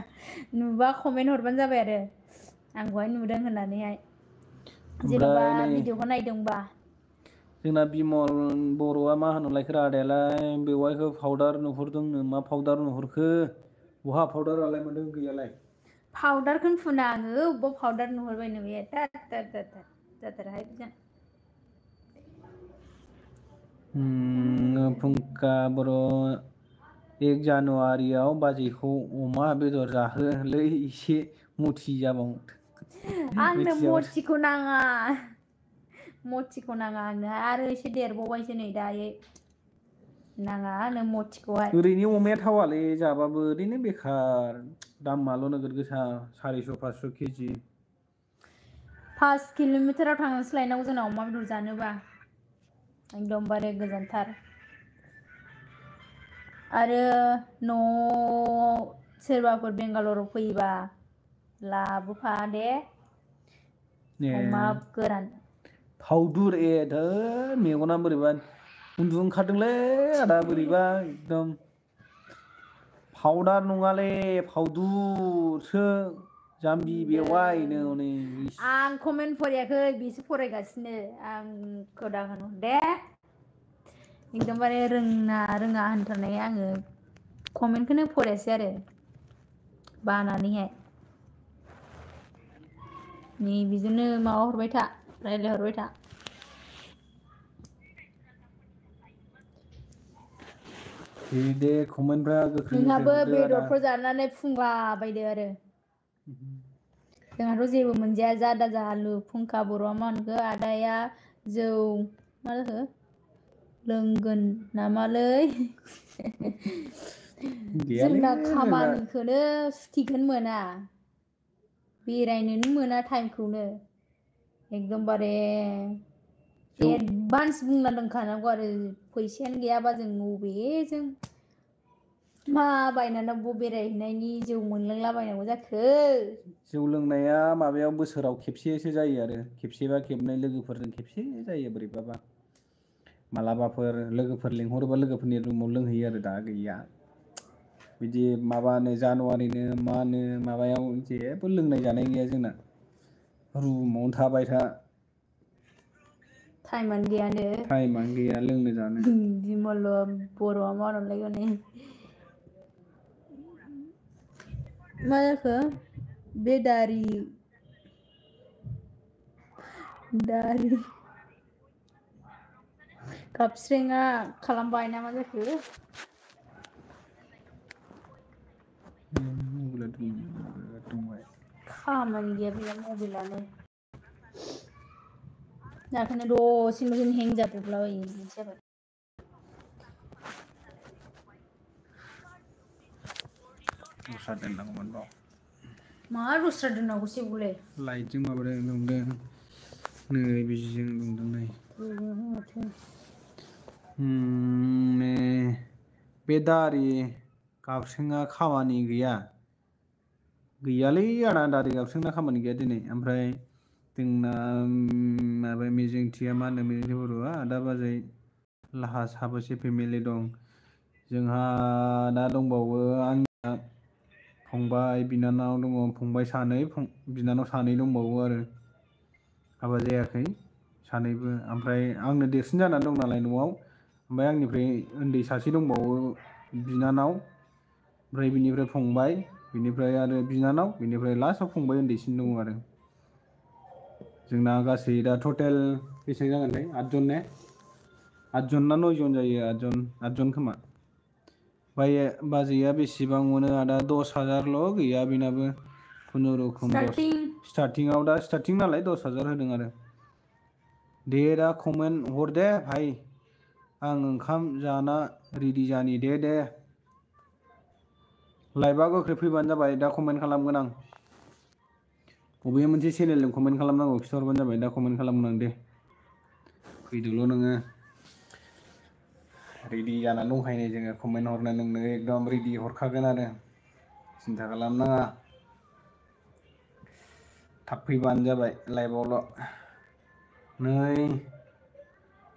नुबा कमेन्ट हरबानो जाबाय आरो आंखौहाय नुदों होननानैहाय जेन'बा ओमफ्राय नै भिडिअखौ नायदोंबा जोंना बिमल बर'आ मा होनहरलायखो आदायालाय बेवाइखौ पाउदार नुहुरदोंनो मा पाउदार नुहुरखो बहा पाउदारालाय माथो गैयालाय पाउदारखौनो फुना आङो अबेबा पाउदार नुहुरबाय नो बे जाथाराहाय बिजों फुंखा बर' 1 जानुवारियाव बाजैखौ अमा बेदर जाहोलै एसे मटि आंनो जाबाव मथिखौ नाङा आंनो आरो एसे देरबावबायसो नै दायो नाङा आंनो मथिखौहाय ओरैनो अमाया थावालै जाबाबो ओरैनो बेखार दामाल' नोगोद गोसा 400 500 केजि 5 किल'मिटाराव थांनासो लायनांगौ जोंना अमा बेदर जानोबा एकदमबारे गोजानथार आरो न'आव सोरबाफोर बेंगालराव फैयोबा लाबोफा दे अमा गोरान फावदुर धोइ मेगना बोरैबा उन्दुनो ओंखारदोंलै आदा बोरैबा एकदम पाउदार नङालै फावदुरसो जाम्बि बेवाइनो हनै आं कमेन्ट फरायाखै बिसो फरायगासिनो आंखौ दा होन दे एकदमबारे रोङा होनथारनाय आङो कमेन्टखौनो फरायासै आरो बानानैहाय नै बिजोंनो माबा हरबाय था रायज्लायहरबाय था दे कमेन्टफ्रा गोख्रैनिफ्राय नोंहाबो हरदो आदा बेदरफोर जानानै फुंलाबायदो आरो जोंहाथ' जेबो मोनजाया जादा आलु फुंखा बर'आ मा होनखो आदाया जौ मा जाखो लोंगोन नामालै गैयालै जोंना जोंना खामानिखौनो सुटिखौनो मोना बेरायनोनो मोना टाइमखौनो एकदमबारे एडभान्स बुंना दोनखानांगौ आरो फैसायानो गैयाबा जों बबेजों मा बायनानै बेरायहैनायनि जौ मोनलोंलाबायनांगौ जाखो। जौ लोंनाया माबायाव बोसोराव खेबसेसो जायो आरो खेबसेबा खेबनै लोगोफोरजों खेबसे जायो बोरैबाबा मालाबाफोर लोगोफोर लिंहरोबा लोगोफोरनि रुमाव लोंहैयो आरो दा गैया बिदि माबानो जानुवारिनो मानो माबायाव जेबो लोंनाय जानाय गैया जोंना रुमावनो थाबाय था टाइमानो गैयानो टाइमानो गैया लोंनो जानो बिमल बर'आ मावनानैलाय मा जाखो बे दारि गाबस्रेङा खालामबाय ना मा जाखो खामानि गैया बेना मबाइलानो दाखालि दसेनो हें जाब्रबलाबायो बिदि जाबाय दस्रा दोननांगौमोन बाव मा दस्रा दोननांगौसै बेखौलाय लाइटजों माबादों दुंदों नै बिजिजों दुंदों नै बे दारि गाबस्रिङा खामानि गैयालै आंना दारि गाबस्रिङा खामानि गैया दिनै ओमफ्राय जोंना माबा मिजिंथिया मा होनो मिजिंथि बर'आ आदा बाजै लाहा साबोसे फेमिलि दं जोंहा दा दंबावो आंनिया फंबाय बिनानाव दङ फंबाय सानै बिनानाव सानै दंबावो आरो हाबा जायाखै सानैबो ओमफ्राय आंनो देरसिन जानानै दं नालाय न'आव ओमफ्राय आंनिफ्राय उन्दै सासे दंबावो बिनानाव ओमफ्राय बिनिफ्राय फंबाय बिनिफ्राय आरो बिनानाव बिनिफ्राय लास्टआव फंबाय उन्दैसिन दङ आरो जोंना गासै दा टटेल बेसेबां जागोनथाय 8 जन ने 8 जन ना 9 जन जायो 8 जन खोमा बाजैया बेसेबां मोनो आदा 10,000ल' गैया बेनाबो खुनुरुखुम स्टार्टिंआव दा स्टार्टिं नालाय 10,000 होदों आरो दे दा कमेन्ट हर दे भाइ आं ओंखाम जाना रेडि जानि दे लाइभआ गोख्रै फैबानो जाबाय दा कमेन्ट खालामगोन आं बबे मोनसे चेनेलजों कमेन्ट खालामनांगौ खिथाहरबानो जाबाय दा कमेन्ट खालामगोन आं दे फैदोल' नोङो रेडि जानानै दंखायो जोङो कमेन्ट हरनो नोंनो एकदम रेडि हरखागोन आरो सिन्था खालामनाङा थाब फैबानो जाबाय लाइभआवल' नै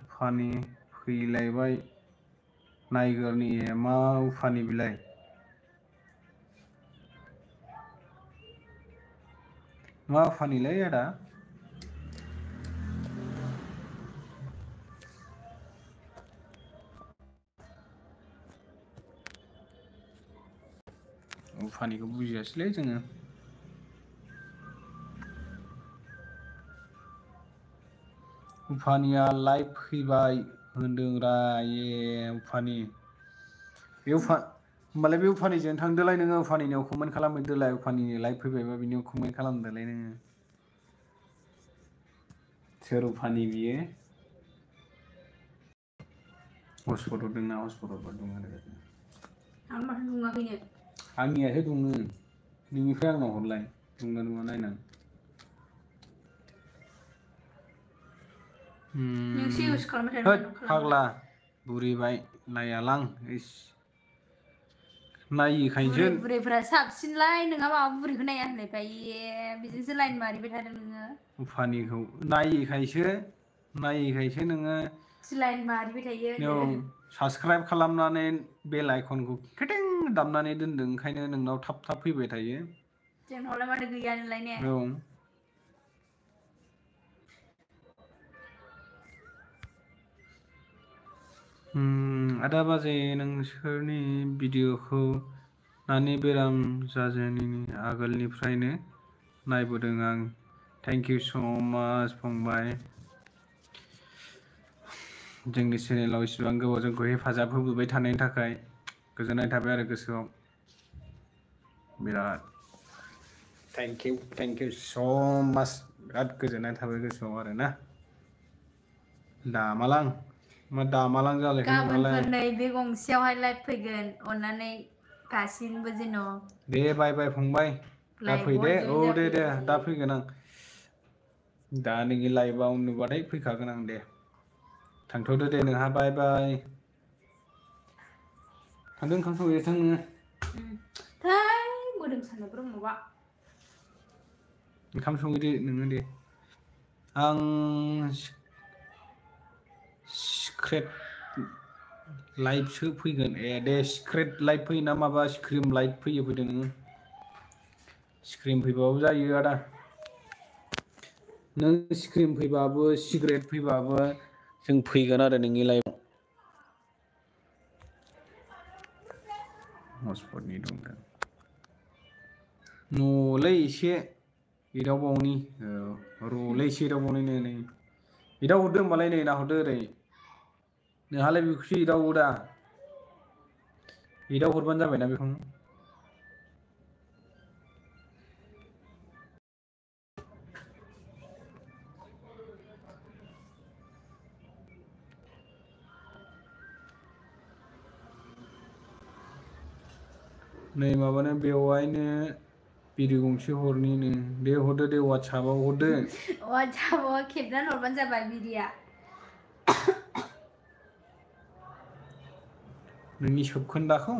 उफानि फैलायबाय नायगोरनि मा उफानि बिलाय मा उफानिलै आदा उफानिखौ बुजियासैलै जोङो उफानिया लाइभ फैबाय होनदोंरा उफानि बे होमबालाय बे उफानिजों थांदोलाय नोङो उफानिनियाव कमेन्ट खालामहैदोलाय उफानिनि लाइभ फैबायबा बिनियाव कमेन्ट खालामदोलाय नोङो सोर उफानि बियो हटस्पट हरदोंना हटस्पट हरबा दं आरो आं माथो दुङाखैनो आंनियासो दुङो नोंनिफ्राय आंनाव हरलाय दुंना दुङा नायनां नोंसो इउस खालामबाय होद थादों फाग्ला बुरिबाय नायालां इस नायिखायसो बुरैफोरा साबसिनलाय नोंहा माबा बुरैखौ नाया होनलायबाय बिजोंसो लाइन मारिबाय थादों नोङो उफानिखौ नायिखायसो नोङो लाइन मारिबाय थायो साबसक्राइब खालामनानै बेल आइकनखौ खेथें दामनानै दोनदों ओंखायनो नोंनाव थाब थाब फैबाय थायो जोंनावलाय माथो गैया नोंलाय ने औ आदा बाजै नोंसोरनि भिडिअखौ नानि बेराम जाजेनिनि आगोलनिफ्रायनो नायबोदों आं थेंक इउ स' माच फंबाय जोंनि चेनेलाव इसिबां गोबाव जोंखौ हेफाजाब होबोबाय थानायनि थाखाय गोजोननाय थाबाय आरो गोसोआव बिराद थेंक इउ स' माच बिराद गोजोननाय थाबाय गोसोआव आरोना दामालां मा दामालां जालायखो नोंनालाय गाबोनफोर नै बे गंसेयावहाय लाइभ फैगोन अननानै गासिनोबो जेन' दे बाय फंबाय दा फै दे औ दे दा फैगोन आं दा नोंनि लाइभआव नुबाथाय फैखागोन आं दे थांथ'दो दे नोंहा बाय बाय थांदों ओंखाम संहैदो थां नोङो थाय मोदोम सानो ब्रह्मबा ओंखाम संहैदो नोङो दे आं सिक्रेट लाइभसो फैगोन दे सिक्रेट लाइभ फैयो ना माबा स्क्रिम लाइभ फैयो फैदो नोङो स्क्रिम फैबाबो जायो आदा नों स्क्रिम फैबाबो सिगारेट फैबाबो जों फैगोन आरो नोंनि लाइभआव हटस्पटनि दं न'लै एसे एदावबावनि र'लै एसे एदावबावनि नै एदावहरदो होमबालाय नै नाहरदो ओरै नोंहालाय बेखौसो एदावो दा एदावहरबानो जाबायना बेखौ नै माबानो बेवहायनो भिडिअ गंसे हरनिनो दे हरदो दे वाट्सएपआव हरदो वाट्सएपआव खेबनानै हरबानो जाबाय भिडिअ नोंनि सोबखोन्दाखौ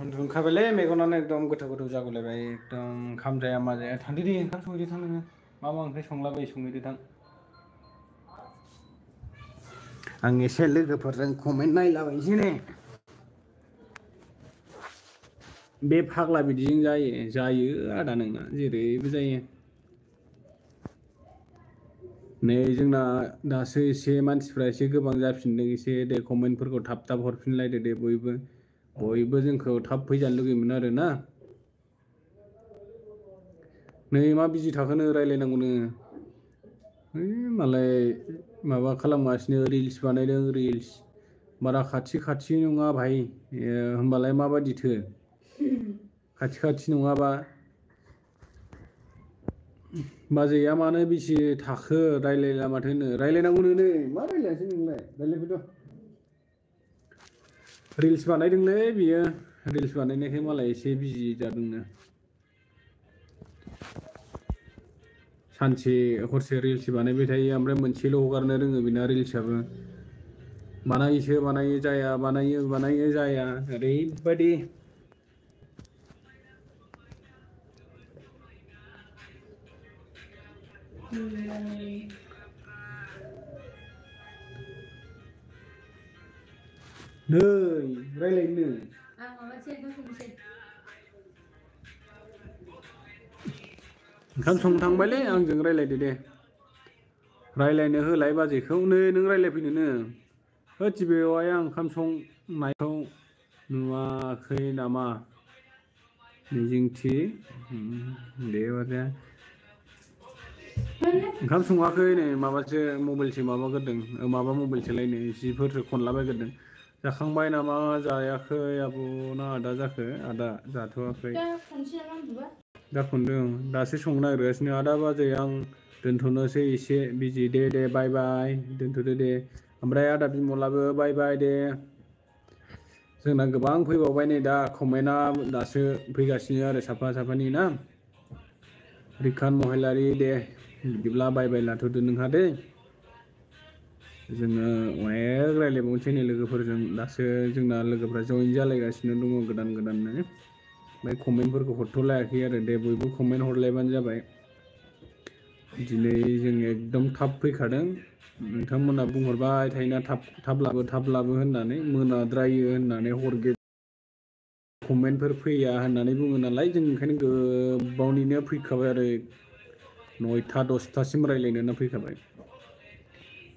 उन्दुखाबायलै मेगनानो एकदम गोथौ गोथौ जागुलायबाय एकदम ओंखाम जाया मा जाया थांदो दे ओंखाम संहैदो थां नोङो मा ओंख्रि संलाबायो संहैदो थां आं एसे लोगोफोरजों कमेन्ट नायलाबायनोसै ने बे फाग्ला बिदिजों जायो आदा नोंना जेरैबो जायो नै जोंना दासो एसे मानसिफ्रा एसे गोबां जाफिनदों एसे दे कमेन्टफोरखौ थाब थाब हरफिनलायदो दे बयबो जोंखौ थाब फैजानो लुगैयोमोन आरो ना नै मा बिजि थाखोनो रायलायनांगौनो मालाय माबा खालामगासिनो रिल्स बानायदों रिल्स बारा खाथि नङा भाइ होमबालाय माबायदिथो खाथि नङाबा बाजैया मानो बिसि थाखो रायलायला माथो होनो रायलायनांगौनो नै मा रायलायासै नोंलाय रायलायफैद' रिल्स बानायदोंलै बियो रिल्स बानायनायखाय मालाय एसे बिजि जादोंनो सानसे हरसे रिल्स बानायबाय थायो ओमफ्राय मोनसेल' हगारनो रोङो बेना रिल्सआबो बानायो जाया ओरैबायदि नै रायलायनो आं माबासै दोनथ'नोसै ओंखाम संनो थांबायलै आंजों रायलायदो दे रायलायनो होलाय बाजैखौ नै नों रायलायफैनोनो होद बेवहाय आं ओंखाम संनायखौ नुवाखै नामा मिजिंथि दे हरजाया ओंखाम सङाखै नै माबासो मबाइलसो माबागोरदों माबा मबाइलसोलायनो जिफोरसो खनलाबायगोरदों जाखांबाय नामा जायाखै आब' ना आदा जाखो आदा जाथ'वाखै दा खनदों दासो संनो नागिरगासिनो आदा बाजै आं दोनथ'नोसै एसे बिजि दे बाय बाय दोनथ'दो दे ओमफ्राय आदा बिमलाबो बाय बाय दे जोंना गोबां फैबावबाय नै दा कमेन्टआ दासो फैगासिनो आरो साफानि ना रिकान महिलारि दे बिदिब्ला बाय बाय लाथ'दो नोंहा दे जोङो अनेक रायलायबावनोसै नै लोगोफोरजों दासो जोंना लोगोफ्रा जइन जालायगासिनो दङ गोदाननो ओमफ्राय कमेन्टफोरखौ हरथ'लायाखै आरो दे बयबो कमेन्ट हरलायबानो जाबाय दिनै जों एकदम थाब फैखादों नोंथांमोना बुंहरबाय थायोना थाब लाबो होननानै मोनाद्रायो होननानै कमेन्टफोर फैया होननानै बुङो नालाय जों ओंखायनो गोबावनिनो फैखाबाय आरो 9टा 10टासिम रायलायनो फैखाबाय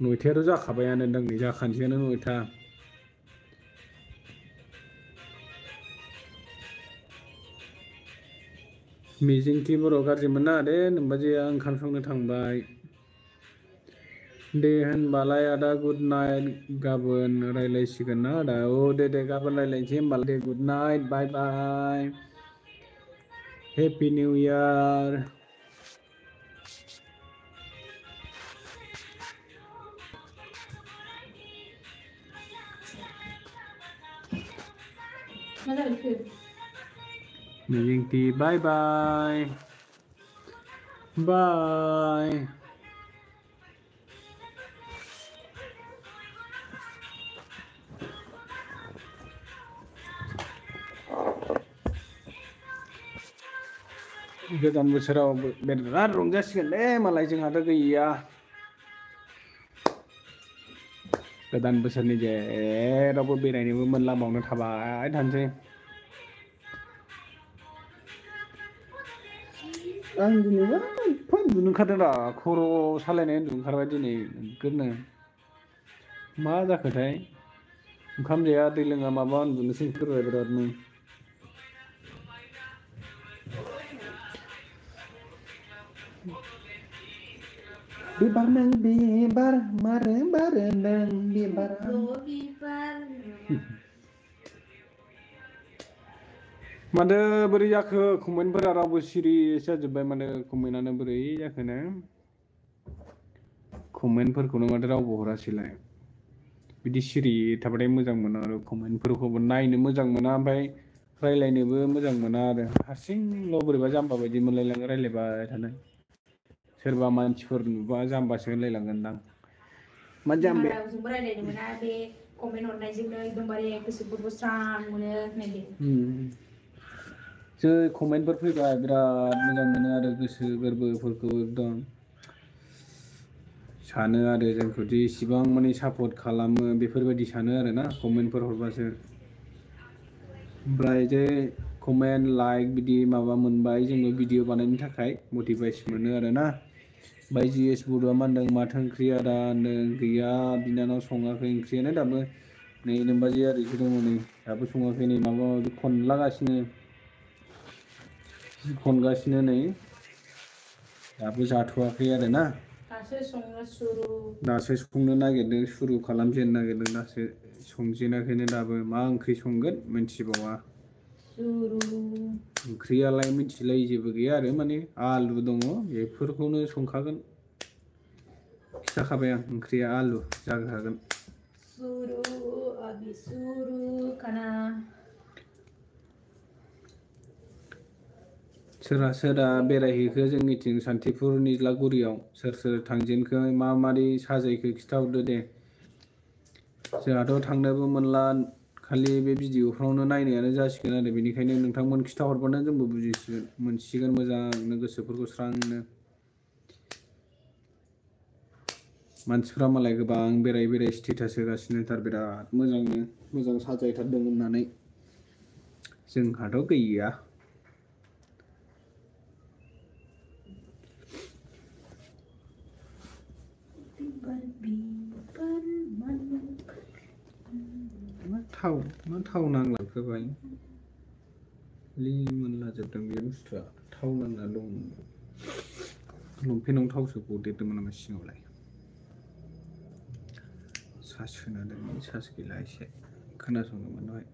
9टायाथ' जाखाबायानो दां नै जाखानोसैयानो 9टा मिजिंथि बर' गाज्रि मोननाङा दे नोमबाजैया ओंखाम संनो थांबाय दे होनबालाय आदा गुड नाइट गाबोन रायलायसिगोन ना आदा औ दे गाबोन रायलायनोसै होमबालाय दे गुड नाइट बाय बाय हेपि निउ इयार मिजिंथि बाय बाय बाय गोदान बोसोराव बिराद रंजासिगोनलै मालाय जोंहाथ' गैया गोदान बोसोरनि जेरावबो बेरायनोबो मोनलांबावनो थाबाय थानोसै आं दिनैबा एफा उन्दुनो ओंखारदों रा खर' सालायनाय उन्दुनो ओंखारबाय दिनै नोगोदनो मा जाखोथाय ओंखाम जाया दै लोङा माबा उन्दुनोसो ओंखारबाय बिरादनो बिबार नों बिबार मारो बारो नों बिबार माथो बोरै जाखो कमेन्टफोरा रावबो सिरि जाजोब्बाय माथो कमेन्टआनो बोरै जाखोनो कमेन्टफोरखौनो माथो रावबो हरासैलाय बिदि सिरि थाबाथाय मोजां मोना आरो कमेन्टफोरखौबो नायनो मोजां मोना ओमफ्राय रायलायनोबो मोजां मोना आरो हारसिंल' बोरैबा जाम्बा बायदि मोनलायलाङो रायलायबाय थानो सोरबा मानसिफोर नुबा जाम्बासो होनलायलांगोनदां मा जाम्बे रावजोंबो रायलायनो मोना बे कमेन्ट हरनायजोंनो एकदमबारे गोसोफोरखौ स्रां मोनो होननायदो जै कमेन्टफोर फैबा बिराद मोजां मोनो आरो गोसो गोरबोफोरखौ एकदम सानो आरो जोंखौदि इसिबां माने सापर्ट खालामो बेफोरबायदि सानो आरो ना कमेन्टफोर हरबासो ओमफ्राय जे कमेन्ट लाइक बिदि माबा मोनबाय जोङो भिडिअ बानायनो थाखाय मटिभेसन मोनो आरो ना ओमफ्राय GS बड'आ मा होनदों माथो ओंख्रि आदा होनदों गैया बिनानाव सङाखै ओंख्रियानो दाबो नै नोमबाजै ओरैसो दङ नै दाबो सङाखै नै माबा माबि खनगासिनो नै दाबो जाथ'वाखै आरो ना दासो संनो नागिरदों सुरु खालामजेननो नागिरदों दासो संजेनाखैनो दाबो मा ओंख्रि संगोन मिन्थिबावा ओंख्रियालाय मिन्थिलायै जेबो गैया आरो माने आलु दङ बेफोरखौनो संखागोन खिथाखाबाय आं ओंख्रिया आलु जाखागोन सोरहा सोरहा बेरायहैखो जोंनिथिं सान्तिपुर निज्लागुरियाव सोर सोर थांजेनखो मा मारै साजायखो खिथाहरदो दे जोंहाथ' थांनोबो मोनला खालि बे भिडिअफ्रावनो नायनायानो जासिगोन आरो बेनिखायनो नोंथांमोन खिथाहरबानो जोंबो बुजिसिगोन मोनसिगोन मोजांनो गोसोफोरखौ स्रांनो मानसिफ्रा मालाय गोबां बेराय बेराय स्टेटास होगासिनोथार बिराद मोजांनो मोजां साजायथारदों होननानै जोंहाथ' गैया मा थाव नांलाखो बाय लिमोनला जोबदों बे बुस्थुआ थाव नांना दं लंपेन्टआव थावसो गदेरदोंमोन नामा सिङावलाय सार्ज होना दोन सार्ज गैला एसे खोनासंदोंमोन दहाय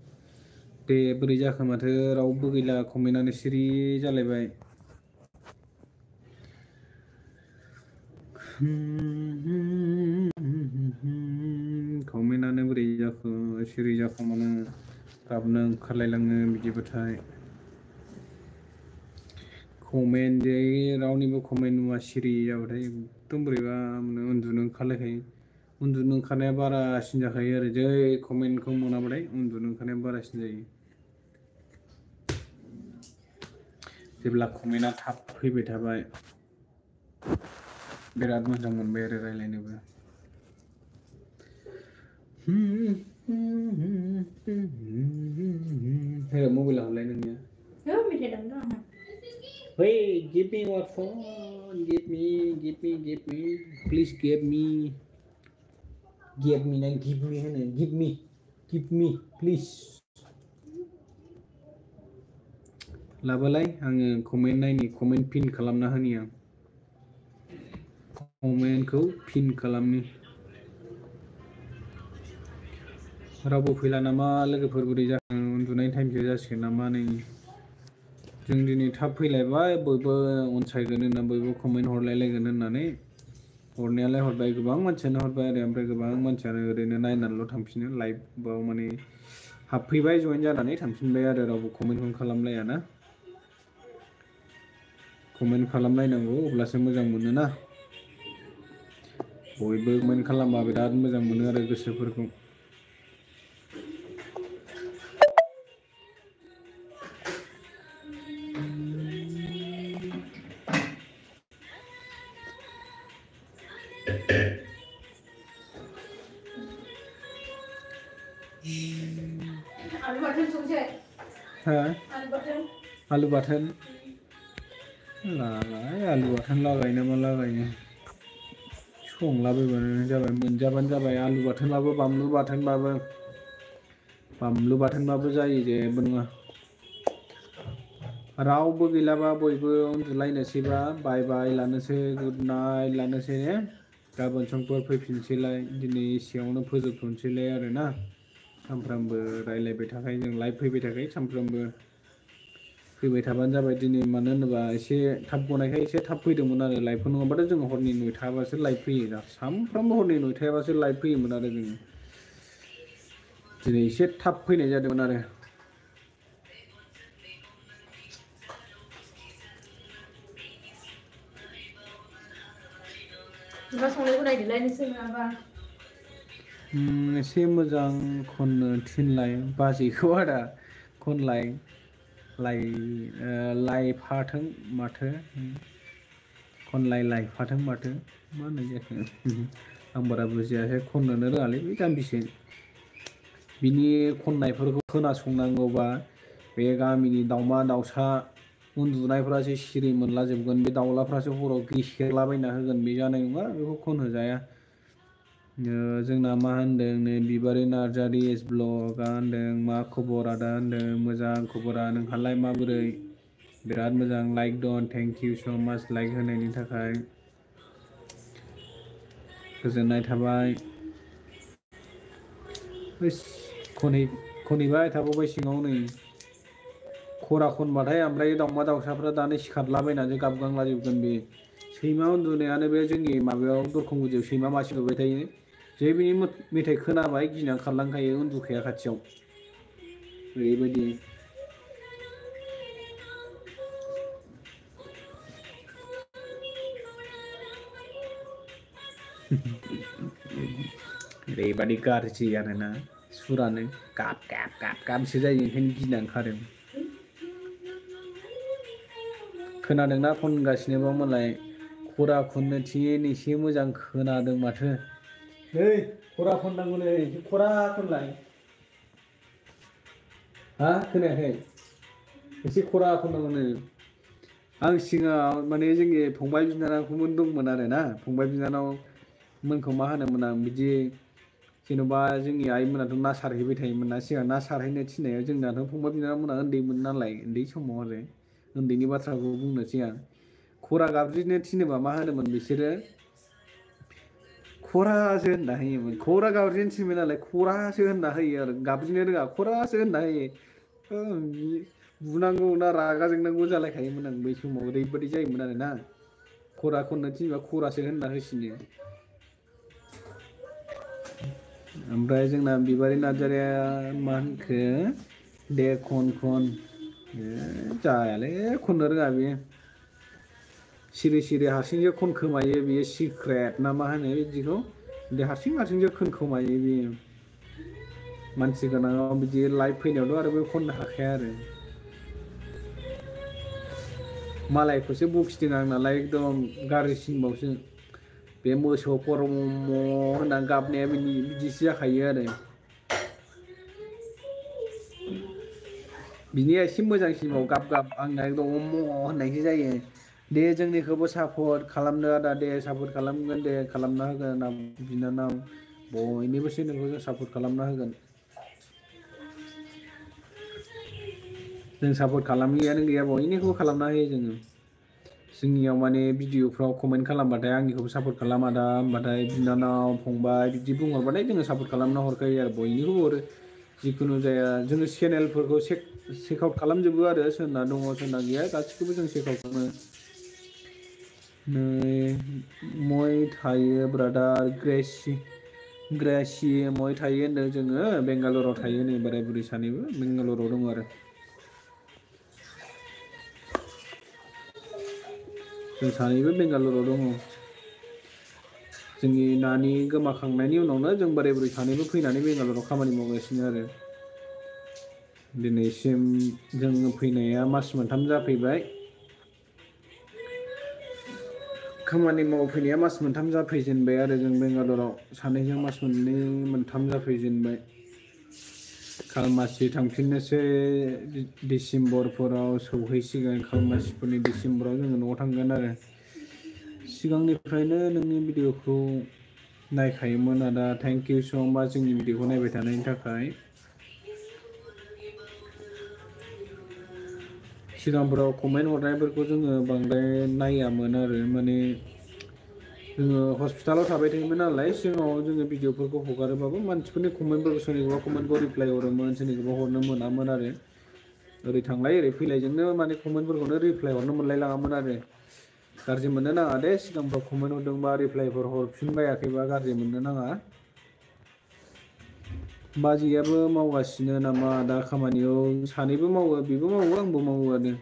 दे बोरै जाखो माथो रावबो गैला कमेन्टआनो सिरि जालायबाय कमेन्टआनो बोरै जाखो सिरि जाखोमानो गाबनो ओंखारलायलाङो बिदिबाथाय कमेन्ट जे रावनिबो कमेन्ट नुवा सिरि जाबाथाय एकदम बोरैबा उन्दुनो ओंखारलायखायो उन्दुनो ओंखारनाया बारासिन जाखायो आरो जै कमेन्टखौ मोनाबाथाय उन्दुनो ओंखारनाया बारासिन जायो जेब्ला कमेन्टआ थाब फैबाय थाबाय बिराद मोजां मोनबाय आरो रायलायनोबो मबाइला हरलाय नोंनिया Hey, give me your phone. Give me. Please give me. Give me, now give me, honey. Give me, please. लाबालाय आङो कमेन्ट नायनि कमेन्ट पिन खालामना होनि आं कमेन्टखौ पिन खालामनि रावबो फैला नामा लोगोफोर बोरै जाखो उन्दुनाय टाइमसो जासिगोन नामा नै जों दिनै थाब फैलायबाय बयबो अनसायगोन होनना बयबो कमेन्ट हरलायलायगोन होननानै हरनायालाय हरबाय गोबां मानसियानो हरबाय आरो ओमफ्राय गोबां मानसियानो ओरैनो नायनानैल' थांफिनो लाइभआव माने हाबफैबाय जइन जानानै थांफिनबाय आरो रावबो कमेन्टखौनो खालामलायाना कमेन्ट खालामलायनांगौ अब्लासो मोजां मोनोना बयबो कमेन्ट खालामबा बिराद मोजां मोनो आरो गोसोफोरखौ आलु बाथोन संसै हा आलु बाथोन आलु बाथोन लाय आलु बाथोन लागायनो मा लागायनो संलाबायबानो जाबाय मोनजाबानो जाबाय आलु बाथोनबाबो बानलु बाथोनबाबो जायो जेबो नङा रावबो गैलाबा बयबो उन्दुलायनोसैबा बाय बाय लानोसै गुड नाइट लानोसै ने गाबोन समफोर फैफिनसैलाय दिनै एसेयावनो फोजोबथ'नोसैलाय आरोना सानफ्रामबो रायलायबाय थाखायो जों लाइभ फैबाय थाखायो सानफ्रामबो फैबाय थाबानो जाबाय दिनै मानो होनोबा एसे थाब गनायखाय एसे थाब फैदोंमोन आरो लाइभखौ नङाबाथ' जोङो हरनि 9टाबासो लाइभ फैयो दा सानफ्रामबो हरनि 9टाबासो लाइभ फैयोमोन आरो जोङो दिनै एसे थाब फैनाय जादोंमोन आरो नोंहा संनायखौ नायदोलाय नोंसोर नङाबा एसे मोजां खननो थिनलाय बाजैखौ आदा खनलाय लायफाथों माथो खनलाय लायफाथों माथो मा होननाय जाखो आं बारा बुजियासै खननोनो रोङालै बे जाम्बिसो बिनि खननायफोरखौ खोनासंनांगौबा बे गामिनि दाउमा दाउसा उन्दुनायफ्रासो सिरि मोनलाजोबगोन बे दाउलाफ्रासो हराव गेसेरलाबायना होगोन बे जानाय नङा बेखौ खनहोजाया जोंना मा होनदों नै बिबारि नार्जारि एस ब्लगा होनदों मा खबर आदा होनदों मोजां खबरा नोंहालाय माबोरै बिराद मोजां लाइक दं थेंक इउ स' माच लाइक होनायनि थाखाय गोजोननाय थाबाय खनहैबाय थाबावबाय सिङाव नै खरा खनबाथाय ओमफ्राय दाउमा दाउसाफ्रा दानो सिखारलाबायनानै गाबगांलाजोबगोन बे सैमा उन्दुनायानो बे जोंनि माबायाव दरखं गुदियाव सैमा मासे नुबाय थायो जे बिनि मेथाइ खोनाबाय गिनानै खारलांखायो उन्दुखाया खाथियाव ओरैबायदि ओरैबादि गाज्रि आरोना सुरानो गाब गाब गाब गाबसो जायो ओंखायनो गिनानै खारो खोनादोंना खनगासिनोबा मालाय खरा खननो थिन एसे मोजां खोनादों माथो नै खरा खननांगौनो एसे खरा खनलाय हा खोनायाखै एसे खरा खननांगौनो आं सिगाङाव माने जोंनि फंबाय बिनानावमोन दंमोन आरोना फंबाय बिनानावमोनखौ मा होनोमोन आं बिदि जेन'बा जोंनि आइमोनाथ' ना सारहैबाय थायोमोन ना सिगां ना सारहैनो थिननायाव जोंनाथ' फंबाय बिनानावमोना उन्दैमोन नालाय उन्दै समाव आरो उन्दैनि बाथ्राखौ बुंनोसै आं खरा गाबज्रिनो थिनोबा मा होनोमोन बिसोरो खरासो होनना होयोमोन खरा गाबज्रिनो थिनबाय नालाय खरासो होनना होयो आरो गाबज्रिनो रोङा खरासो होनना होयो बुनांगौ ना रागा जोंनांगौ जालायखायोमोन आं बै समाव ओरैबायदि जायोमोन आरोना खरा खननो थिनबा खरासो होनना होसिनो ओमफ्राय जोंना बिबारि नार्जारिया मा होनखो दे खन जायालै खननो रोङा बेयो सिरि सिरि हारसिंसो खनखोमायो बेयो सिक्रेट ना मा होनो बिदिखौ बे हारसिंसो खनखोमायो बेयो मानसि गोनाङाव बिदि लाइभ फैनायावथ' आरो बे खननो हाखाया आरो मालायखौसो बखिदों आं नालाय एकदम गाज्रिसिनबावसो बे मोसौ खरम होननानै गाबनाया बिदिसो जाखायो आरो बिनिया एसे मोजांसिनबाव गाब गाब आंना एकदम होननायसो जायो दे जोंनिखौबो सापर्ट खालामदो आदा दे सापर्ट खालामगोन दे खालामना होगोन बिनानाव बयनिबो चेनेलखौ जों सापर्ट खालामना होगोन जों सापर्ट खालामैयानो गैया बयनिखौबो खालामना होयो जोंनियाव माने भिडिअफ्राव कमेन्ट खालामबाथाय आंनिखौबो सापर्ट खालाम आदा होनबाथाय बिनानाव फंबाय बिदि बुंहरबाथाय जोङो सापर्ट खालामना हरखायो आरो बयनिखौबो हरो जिखुनु जाया जोङो चेनेलफोरखौ चेक आउट खालामजोबो आरो सोरना दङ सोरना गैया गासिखौबो जों चेक आउट खालामो नै मय थायो ब्रादार ग्रेसि मय थायो होनदों जोङो बेंगालराव थायो नै बोराय बुरै सानैबो बेंगालराव दङ आरो जों सानैबो बेंगालराव दङ जोंनि नानि गोमाखांनायनि उनावनो जों बोराय बुरै सानैबो फैनानै बेंगालराव खामानि मावगासिनो आरो दिनैसिम जों फैनाया मास मोनथाम जाफैबाय खामानि मावफैनाया मास मोनथाम जाफैजेनबाय आरो जों बेंगालराव सानैजों मास मोननै मोनथाम जाफैजेनबाय खालमासि थांफिननोसै डिसेम्बरफोराव सौहैसिगोन खालमासिफोरनि डिसेम्बराव जोङो न'आव थांगोन आरो सिगांनिफ्रायनो नोंनि भिडिअ'खौ नायखायोमोन आदा थेंक इउ स' माच जोंनि भिडिअ'खौ नायबाय थानायनि थाखाय सिगांफोराव कमेन्ट हरनायफोरखौ जोङो बांद्राय नायामोन आरो माने जोङो हस्पिटालाव थाबाय थायोमोन नालाय सिगाङाव जोङो भिडिअ'फोरखौ हगारोबाबो मानसिफोरनि कमेन्टफोरखौ सोरनिखौबा कमेन्टखौ रिप्लाय हरोमोन सोरनिखौबा हरनो मोनामोन आरो ओरै थांलाय ओरै फैलायजोंनो माने कमेन्टफोरखौनो रिप्लाय हरनो मोनलाय लाङामोन आरो गाज्रि मोननो नाङा दे सिगांफ्राव कमेन्ट हरदोंबा रिप्लायफोर हरफिनबायाखैबा गाज्रि मोननो नाङा बाजैयाबो मावगासिनो नामा दा खामानियाव सानैबो मावो बेबो मावो आंबो मावो आरो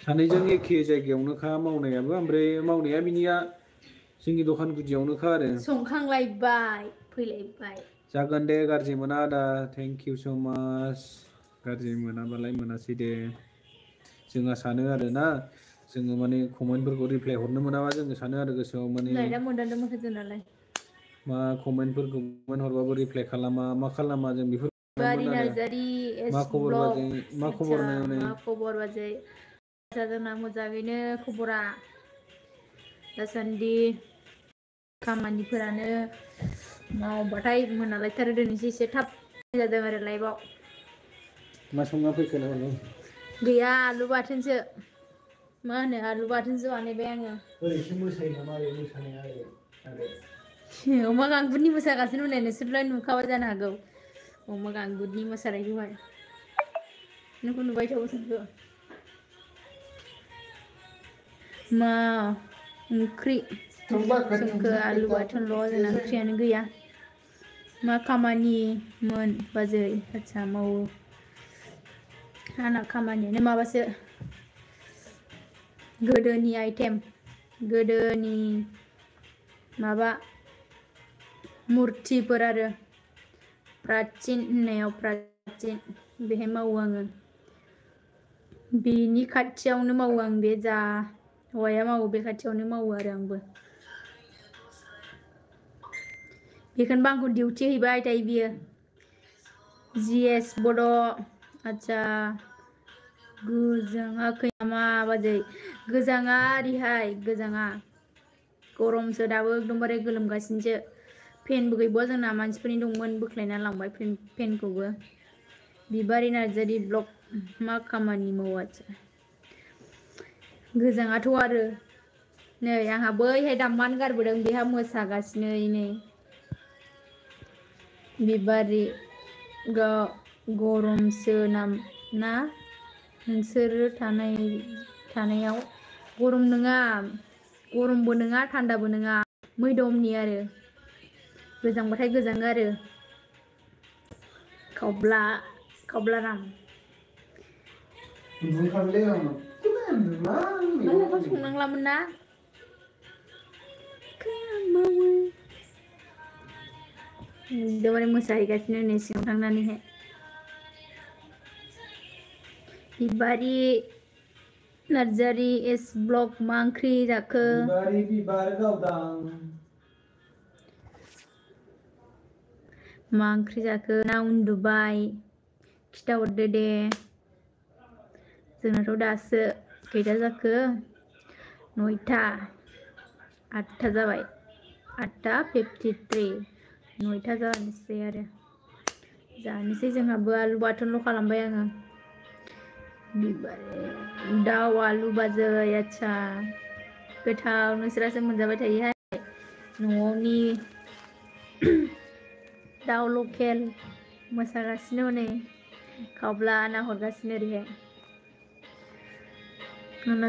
सानैजों एखे जायगायावनोखा मावनायाबो ओमफ्राय मावनाया बिनिया जोंनि दखान गुदियावनोखा आरो संखांलायबाय फैलायबाय जागोन दे गाज्रि मोना आदा थेंक इउ स' माच गाज्रि मोनाबालाय मोनासै दे जोंहा सानो आरोना जोङो माने कमेन्टफोरखौ रिप्लाय हरनो मोनाबा जोङो सानो आरो गोसोआव माने लाइटआ मोदानदों माथो जोंनालाय मा कमेन्टफोरखौ कमेन्ट हरबाबो रिप्लाय खालामा मा खालामा जों बेफोर बारि नार्जारि मा एस खबर बाजै मा ब्लग खबर आदसा नो मा खबर बाजै आदसा जोंना मोजाङैनो खबरा दासान्दि खामानिफोरानो मावबाथाय मोनालायथारो दिनैसो एसे थाब जादों आरो लाइफआव मा संना फैखो नोंलाय गैया आलु बाथोनसो मा होनो आलु बाथोनसो बानायबाय आङो ओरैसो मोसायो नामा ओरै मोसानाया आरो अमा गांबुनि मोसागासिनो होननाय नोंसोरलाय नुखाबाय जानो हागौ अमा गांगुदनि मोसानायखौहाय नोंखौ नुबाय थायो सानखो मा ओंख्रि संखो आलु बाथोनल' जोंना ओंख्रियानो गैया मा खामानिमोन बाजै आदसा मावो आंना खामानियानो माबासो गोदोनि आइटेम गोदोनि माबा मुरथिफोर आरो प्राचिन होननायाव प्राचिन बेहाय मावो आङो बेनि खाथियावनो मावो आं बे जा हौवाया मावो बे खाथियावनो मावो आरो आंबो बेखौनोबा आंखौ डिउटि हैबाय थायो बियो जिएस बड' आदसा गोजाङाखै नामा बाजै गोजाङा ओरैहाय गोजाङा गरमसो दाबो एकदमबारे गोलोमगासिनोसो फेनबो गैबावा जोंना मानसिफोरनि दंमोन बोख्लायना लांबाय फेनखौबो बिबारि नार्जारि ब्लग मा खामानि मावो आदसा गोजाङाथ' आरो नै आंहा बैहाय दामनानै गारबोदों बेहा मोसागासिनो नै बिबारि गरमसो ना नोंसोरो थानायाव गरम नङा गरमबो नङा थान्दाबो नङा मैदमनि आरो गोजांबाथाय गोजाङो आरो खावब्लाराम ओंखाम संनांलामोन ना एकदमबारे मोसाहैगासिनो नै सिङाव थांनानैहाय बिबारि नार्जारि एस ब्लग मा ओंख्रि जाखो बिबार गावदां मा ओंख्रि जाखो ना उन्दुबाय खिथाहरदो दे जोंनाथ' दासो खैथा जाखो 9टा 8टा जाबाय 8:53 9टा जानोसै आरो जानोसै जोंहाबो आलु बाथोनल' खालामबाय आङो दाउ आलु बाजै आदसा गोथाव नोंसोरासो मोनजाबाय थायोहाय न'आवनि दाउ लकेल मोसागासिनो हनै खावब्ला ना हरगासिनो ओरैहाय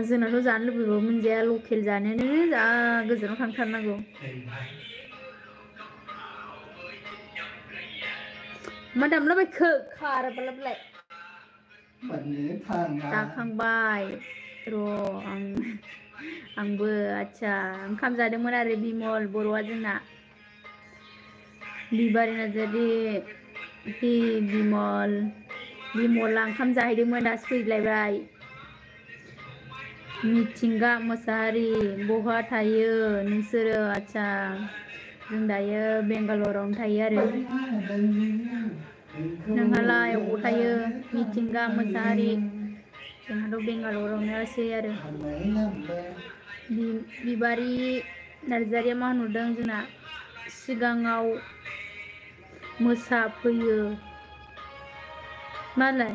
जोंनाथ' जानो लुबैबाबो मोनजाया लकेल जानोनो जा गोजानाव थांथारनांगौ मा दामलाबायखो खाराबालाय जाखांबाय र' आंबो आदसा ओंखाम जादोंमोन आरो बिमल बर'आ जोंना बिबारि नार्जारि बिमला ओंखाम जाहैदोंमोन दासो फैलायबाय मिथिंगा मोसाहारि बहा थायो नोंसोरो आदसा जों दायो बेंगालरावनो थायो आरो नोंहालाय अबाव थायो मिथिंगा मोसाहारि जोंहाथ' बेंगालरावनोसै आरो बिबारि नार्जारिया मा होनहरदों जोंना सिगाङाव मोसाफैयो मालाय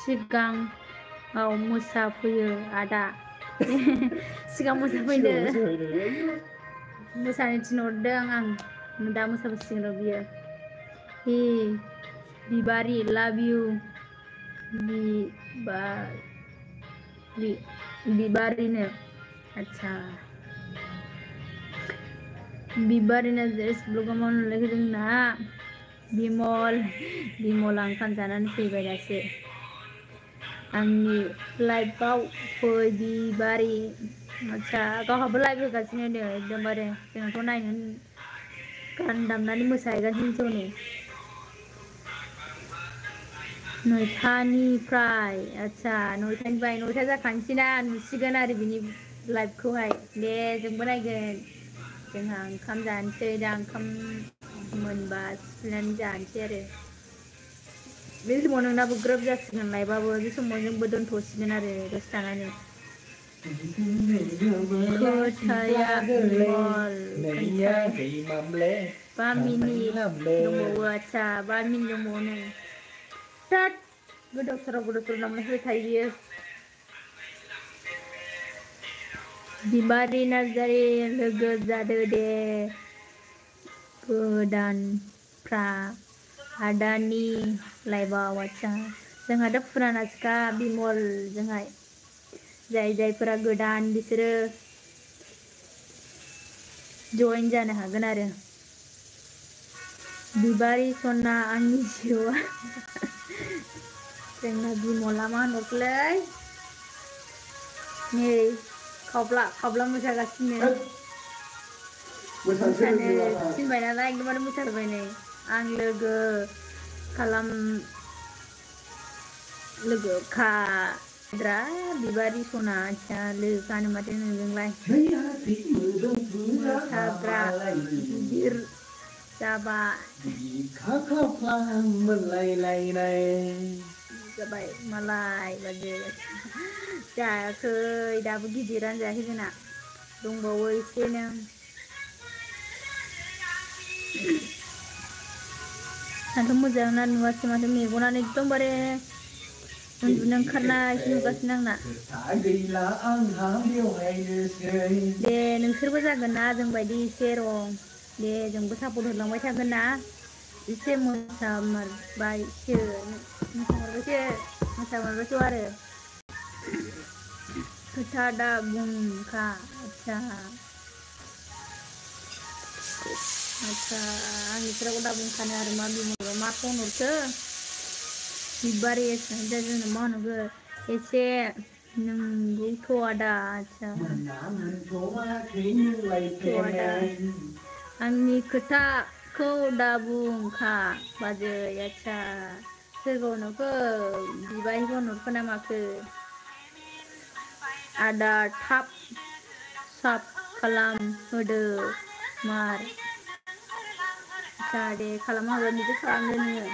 सिगाङाव मोसाफैयो आदा सिगां मोसाफैदो मोसानो थिनहरदों आं दा मोसाफैसिगोन र' बियो हि बिबारि लाभ इउ बिबारिनो आदसा बिबारि नार्जारि ब्लगाव मा नुलायखो जोंना बिमला ओंखाम जानानै फैबाय दासो आंनि लाइफआव फै बिबारि आदसा गावहाबो लाइभ होगासिनो दे एकदमबारे जोंनाथ' नायनो गान दामनानै मोसाहैगासिनोसो नै नयथानिफ्राय आदसा नयथा जाखानोसैना नुसिगोन आरो बिनि लाइभखौहाय दे जोंबो नायगोन जोंहा ओंखाम जानोसै दा ओंखाम मोनबा सिफ्लेनानै जानोसै आरो बे समाव नोंनाबो ग्रोब जासिगोन लाइभआबो बे समाव जोंबो दोनथ'सिगोन आरो दसे थानानै खोथाया बिमल 5 मिनिट दंबावो आदसा 5 मिनिट दंबावो नै तात गोदाव सोराव नामा फैबाय थायो बियो बिबारि नार्जारि लोगो जादो दे गोदानफ्रा आदानि लाइभआव आदसा जोंहाथ' फुरानासोखा बिमल जोंहाय जायफोरा गोदान बिसोरो जइन जानो हागोन आरो बिबारि सना आंनि जिउआ जोंना बिमला मा होनहरखोलै नै खावब्ला मोसागासिनो मोसानो थिनबाय नालाय एकदमबारे मोसाबाय नै आं लोगो खाद्रा बिबारि सना आदसा लोगोआनो माथो नोंजोंलाय मोसाग्रा गिदिर जाबाय मालाय बादि जायाखै दाबो गिदिरानो जायाखै जोंना दंबावो एसेनो आंथ' मोजां ना नुवासै माथो मेगनानो एकदमबारे उन्दुनो ओंखारनायसो नुगासिनो आंना दे नोंसोरबो जागोन ना जोंबायदि एसे र' दे जोंबो सापर्ट होलांबाय थागोन ना एसे मोसामारबायसो आरो खोथा दा बुंखा आदसा आंनि खोथाखौ दा बुंखानो आरो मा बिमल मा फन हरखो बिबारि जोंनो मा होनहरखो एसे नंगौथ' आदा आदसा आंनि खोथाखौ दा बुंखा बाजै आदसा सोरखौ होनहरखो बिबारिखौ होनहरखो ना माखो आदा थाब साब खालाम होदो मार दे खालामना होगोन बिदि खालामदो नोङो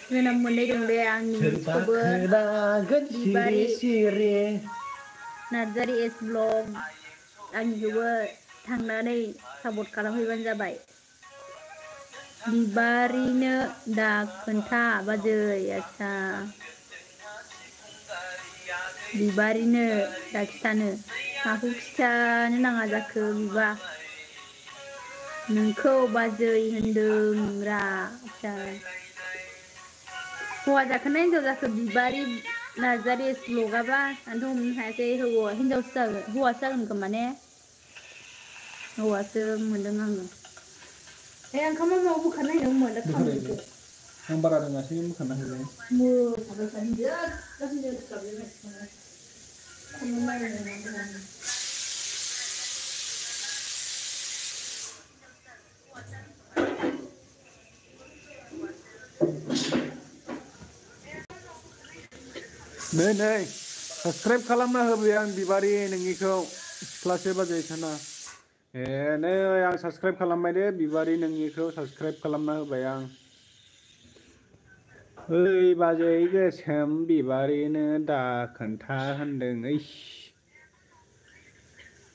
जोंना मोननै दं दे आंनिखौबो बिबारि नार्जारि एस ब्लग आंनिखौबो थांनानै सापर्ट खालामहैबानो जाबाय बिबारिनो दा खोन्था बाजै आदसा बिबारिनो दा खिथानो माखौ खिथानो नाङा जाखो बिबा नोंखौ बाजै होनदोंरा आदसा हौवा जाखोना हिनजाव जाखो बिबारि नार्जारि ब्लगाबा आंथ' हमनो हायासै हौवासो जागोन खोमा ने हौवासो मोनदों आङो ओंखामा माबा बोखारना हैनांगौमोन दा खामजोबो आं बारा रोङासै मोसानो होलाय नै साबसक्राइब खालामना होबाय आं बिबारि नोंनिखौ सिख्लासो बाजै साना नै आं साबसक्राइब खालामबाय दे बिबारि नोंनिखौ साबसक्राइब खालामना होबाय आं ओइ बाजै गोसोम बिबारिनो दा खोन्था होनदों ओइस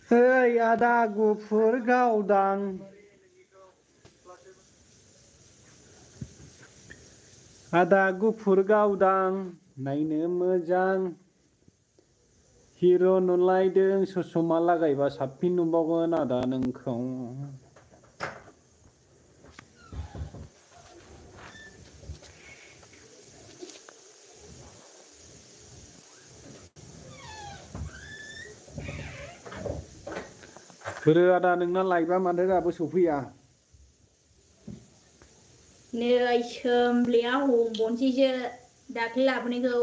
ओइ आदा गुफुर गावदां आदा गुफुर गावदां नायनो मोजां हिर' नुलायदों ससमा लागायबा साबसिन नुबावगोन आदा नोंखौ बोरो आदा नोंना लाइभआ माथो दाबो सफैया नै सोमब्लिया हमबनोसैसो दाख्लै लाबोनायखौ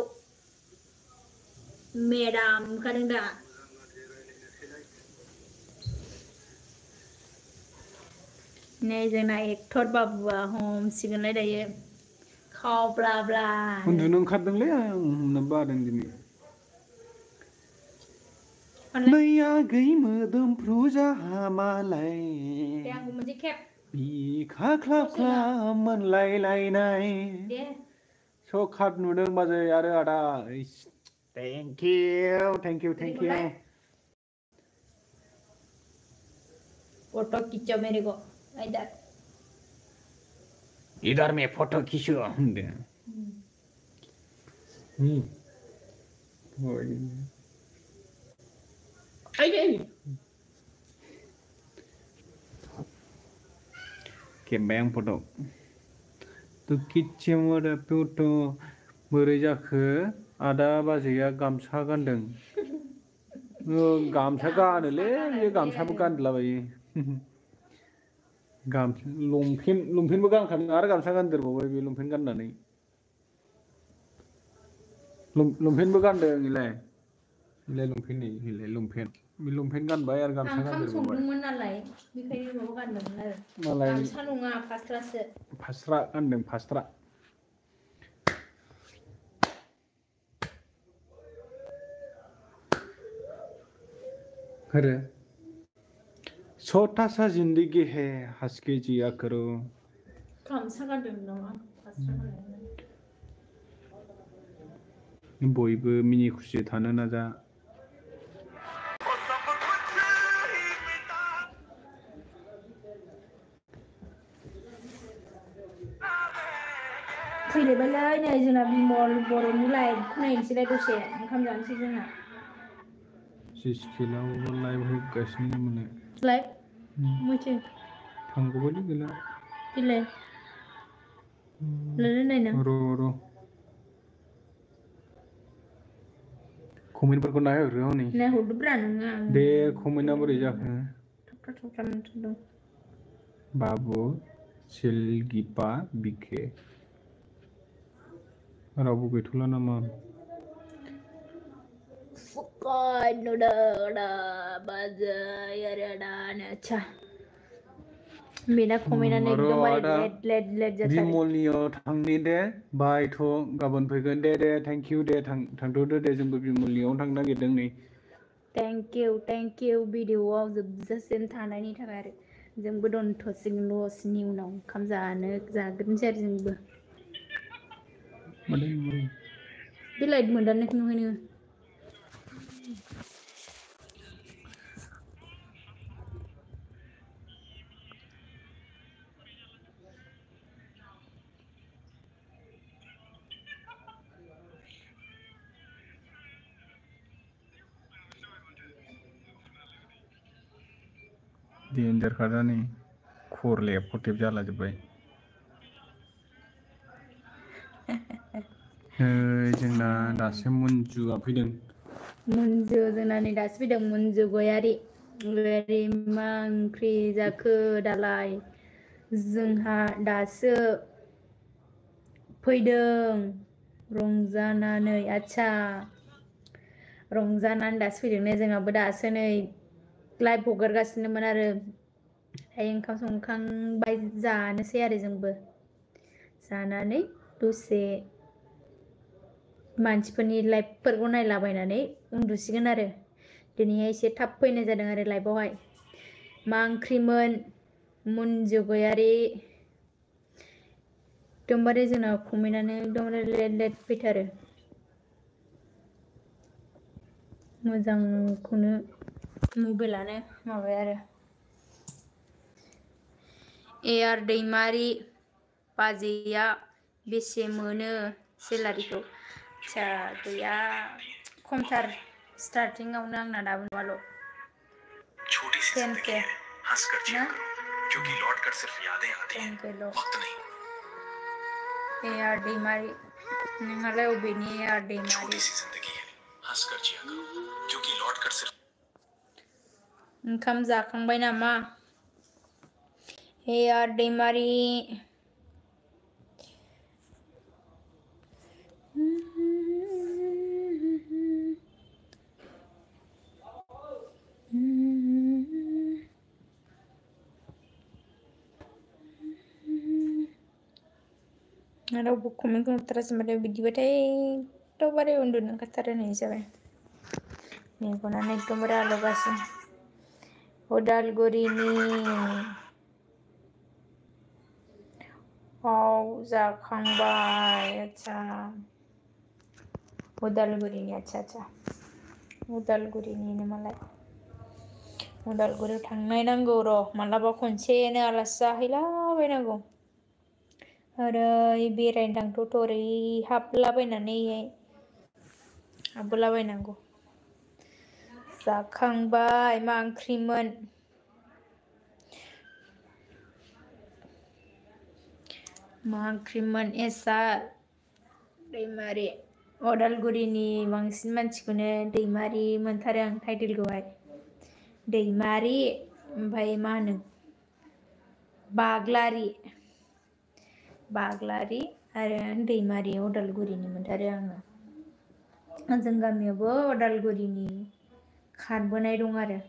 मेदाम ओंखारदों दा नै जोंना एक्टर बाबुआ हमसिगोनलाय दायो खावब्ला ब्ला उन्दुनो ओंखारदोंलै आं हमनो बादों दिनै मैया गै मोदोमफ्रु जाहामालाय आंखौ मोनसे खेब बिखा ख्लाब ख्लाब मोनलायलायनाय स' कार्ड नुदों बाजै आरो आदा थेंक इउ फोटो खिंचो मेरे को इधर में फोटो खींचो खेबबाय आं फट' तु खिच्चे मोरे फोटो बोरै जाखो आदा बाजैया गामसा गानदों गामसा गानोलै बे गामसाबो गानलाबायो लंपेन्टबो गानखादों आरो गामसा गानदेरबावबाय बे लंपेन्ट गाननानै लंपेन्टबो गानदों इलाय लंपेन्ट बे लंपेन्ट गानबाय आरो गामसा गानदेरबावबाय संदोंमोन नालाय बेखायनो माबा गानदोंमोन आरो गामसा नङा फास्रासो फास्रा गानदों फास्रा अरे छोटा सा जिंदगी है हंस के जिया करो गामसा गानदों नामा फास्रा गानदों बयबो मिनि खुसि थानो नाजा फैलायबायलै नै जोंना बिमल बर'नि लाइभखौ नायनोसैलाय दसे ओंखाम जानोसै जोंना सिस्किलाव लाइभ होगासिनो मोनो लाइभ मोनसे थांगौबायदि गैला बिलाय लायनायना र' कमेन्टफोरखौ नायहरो हनै नायहरदोब्रा नोङो दे कमेन्टआ बोरै जाखो थाबथा मोनथारदों बाबु सिलगिपा बिके रावबो गैथ'ला नामा फुकाय नुदा बाजै आरो दानो अच्छा बेना कमेन्टआनो एकदमबारे लेट जाथारो बिमलनियाव थांनि दे बायथ' गाबोन फैगोन दे थेंक इउ दे थांथ'दो दे जोंबो बिमलनियाव थांनो नागिरदों नै थेंक इउ भिडिअआव जोबजासिम थानायनि थाखाय आरो जोंबो दोनथ'सिगोन लसनि उनाव ओंखाम जाग्रोनोसै आरो जोंबो बे लाइट मोनदाननायखौ नुहाय नोङो डेन्जार खादा नै खरलेब खथेब जाला जोब्बाय जोंना दासो मन्जुआ फैदों मन्जु जोंना नै दासो फैदों मन्जु गयारि मा ओंख्रि जाखो दालाय जोंहा दासो फैदों रंजानानै आच्छा रंजानानै दासो फैदों ने जोंहाबो दासो नै लाइभ हगारगासिनोमोन आरो दायो ओंखाम संखांबाय जानोसै आरो जोंबो जानानै दसे मानसिफोरनि लाइभफोरखौ नायलाबायनानै उन्दुसिगोन आरो दिनैहाय एसे थाब फैनाय जादों आरो लाइभआवहाय मा ओंख्रिमोन मुनजु गयारि एकदमबारे जोंना कमेन्टआनो एकदमबारे लेट लेट फैथारो मोजांखौनो मबाइलानो माबाया आरो AR दैमारि बाजैया बेसे मोनो सेलारिखौ आच्छा गैया खमथार स्टार्टिंआवनो आंना दाबो नङाल' 10K ना क्योंकि लौट कर सिर्फ यादें आती हैं वक्त नहीं AR दैमारि नोंहालाय अबेनि AR दैमारि हंसकर जिया करो क्योंकि लौट कर सिर्फ ओंखाम जाखांबाय नामा AR दैमारि रावबो कमेन्ट खालामथारासै माथो बिदिबाथाय एकदमबारे उन्दुनो ओंखारथारो होननाय जाबाय मेगनानो एकदमबारे आलौगासिनो उदालगुरिनि जाखांबाय आच्छा उदालगुरिनि आच्छा उदालगुरिनिनो मालाय उदालगुरियाव थांनाय नांगौ र' मालाबा खनसेनो आलासि जाहैलाबायनांगौ ओरै बेरायनो थांथ'थ' ओरै हाबबोलाबायनांगौ जाखांबाय मा ओंख्रिमोन एसा दैमारि उदालगुरिनि बांसिन मानसिखौनो दैमारि मोनथारो आं टाइटेलखौहाय दैमारि ओमफ्राय मा होनो बाग्लारि आरो दैमारि उदालगुरिनि मोनथारो आङो जों गामियावबो उदालगुरिनि खारबोनाय दं आरो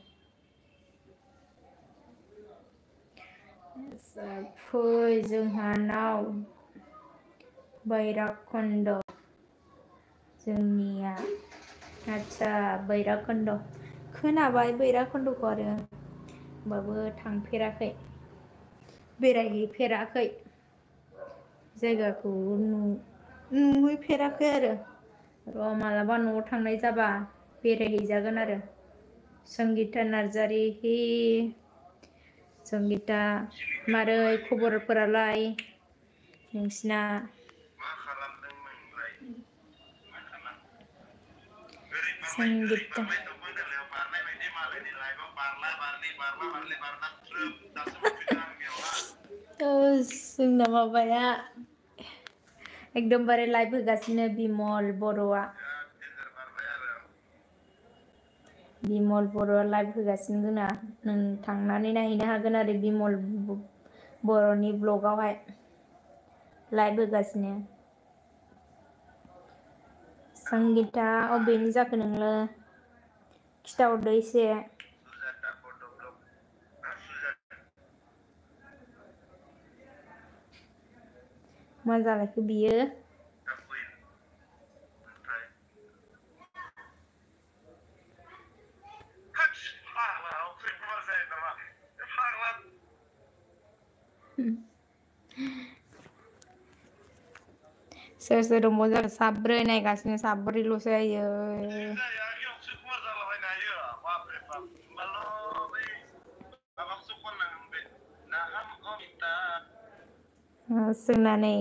फै जोंहानाव बैराखन्ड जोंनिया आच्छा बैराखन्ड खोनाबाय बैराखन्डखौ आरो होमबाबो थांफेराखै बेरायहैफेराखै जायगाखौ नुहैफेराखै आरो र' मालाबा न'आव थांनाय जाबा बेरायहैजागोन आरो संगिता नार्जारि संगिता मारै खबरफोरालाय नोंसिना संगिता जोंना माबाया एकदमबारे लाइभ होगासिनो बिमल बर'आ लाइभ होगासिनो जोंना नों थांनानै नायहैनो हागोन आरो बिमल बर'नि ब्लगावहाय लाइभ होगासिनो संगिता अबेनि जाखो नोंलाय खिथाहरदो एसे मा जालायखो बियो सोर सोर दंबावो जाबाय साब्रै नायगासिनो साब्रैल'सो जायो जोंना नै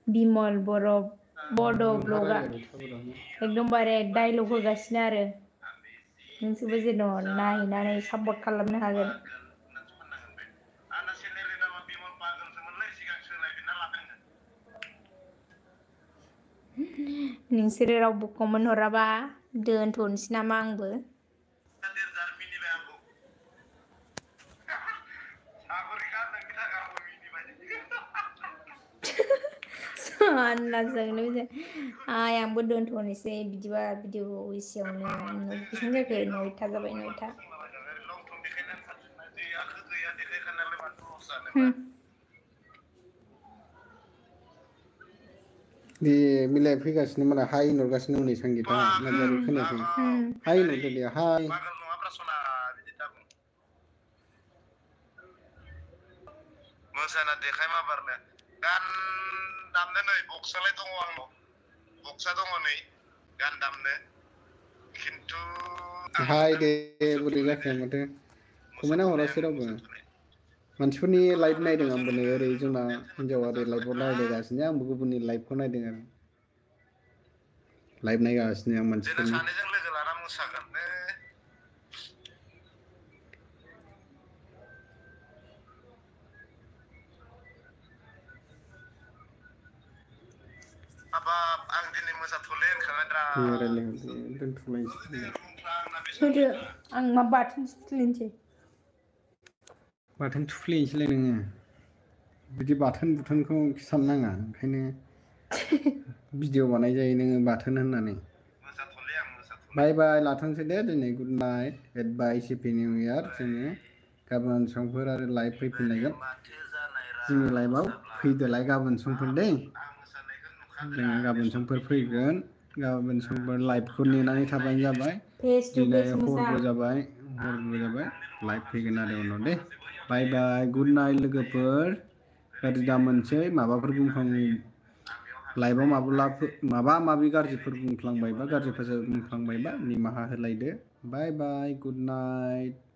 बिमल बड' ब्लगा एकदमबारे डाइलग होगासिनो आरो नोंसोरबो जेन' नायहैनानै सापर्ट खालामनो हागोन नोंसोरो रावबो कमेन्ट हराबा दोनथ'नोसै नामा आंबो आन्दाजोंनो आइ आंबो दोनथ'नोसै बिदिबा भिडिअ एसेयावनो बेसेबां जाखो 9टा जाबाय 9टा दे मिलाय फैगासिनो माने हाय होनहरगासिनो हनै संगिता नार्जारि खोनायाखै हाय होनहरदो दे हाय मोसाना देखाय माबारनो गान दामनो नै बक्सालाय दङ आंनाव बक्सा दङ नै गान दामनो खिन्थु हाय दे बोरै जाखो माथो कमेन्ट हरासै रावबो मानसिफोरनि लाइभ नायदों आंबो नै ओरै जोंना हिन्जावा ओरै लाइभआव रायज्लायगासिनो आंबो गुबुननि लाइभखौ नायदों आरो लाइभ नायगासिनो आं मानसिफोरनि सानैजों लोगो लाना मोसागोन हाबाब आं दिनै मोसाथ'ले होनखाबायब्रा होदो आं मा बाथोन थुफ्लेनोसै बाथोन थुफ्लेनोसैलाय नोङो बिदि बाथोन बुथोनखौ खिथानो नाङा ओंखायनो भिडिअ बानाय जायो नोङो बाथोन होननानै बाय बाय लाथांसै दे दिनै good night advice happy new year जोङो गाबोन समफोर आरो लाइभ फैफिनलायगोन जोंनि लाइभआव फैदोलाय गाबोन समफोर दै जोङो गाबोन समफोर फैगोन गाबोन समफोर लाइभखौ नेनानै थाबानो जाबाय दिनै हरबो जाबाय लाइभ फैगोन आरो उनाव दे बाय बाय गुड नाइट लोगोफोर गाज्रि दामोनसै माबाफोर लाइभआव माबा माबि गाज्रिफोर बुंफ्लांबायबा गाज्रि भाषा बुंफ्लांबायबा निमाहा होलायदो बाय बाय गुड नाइट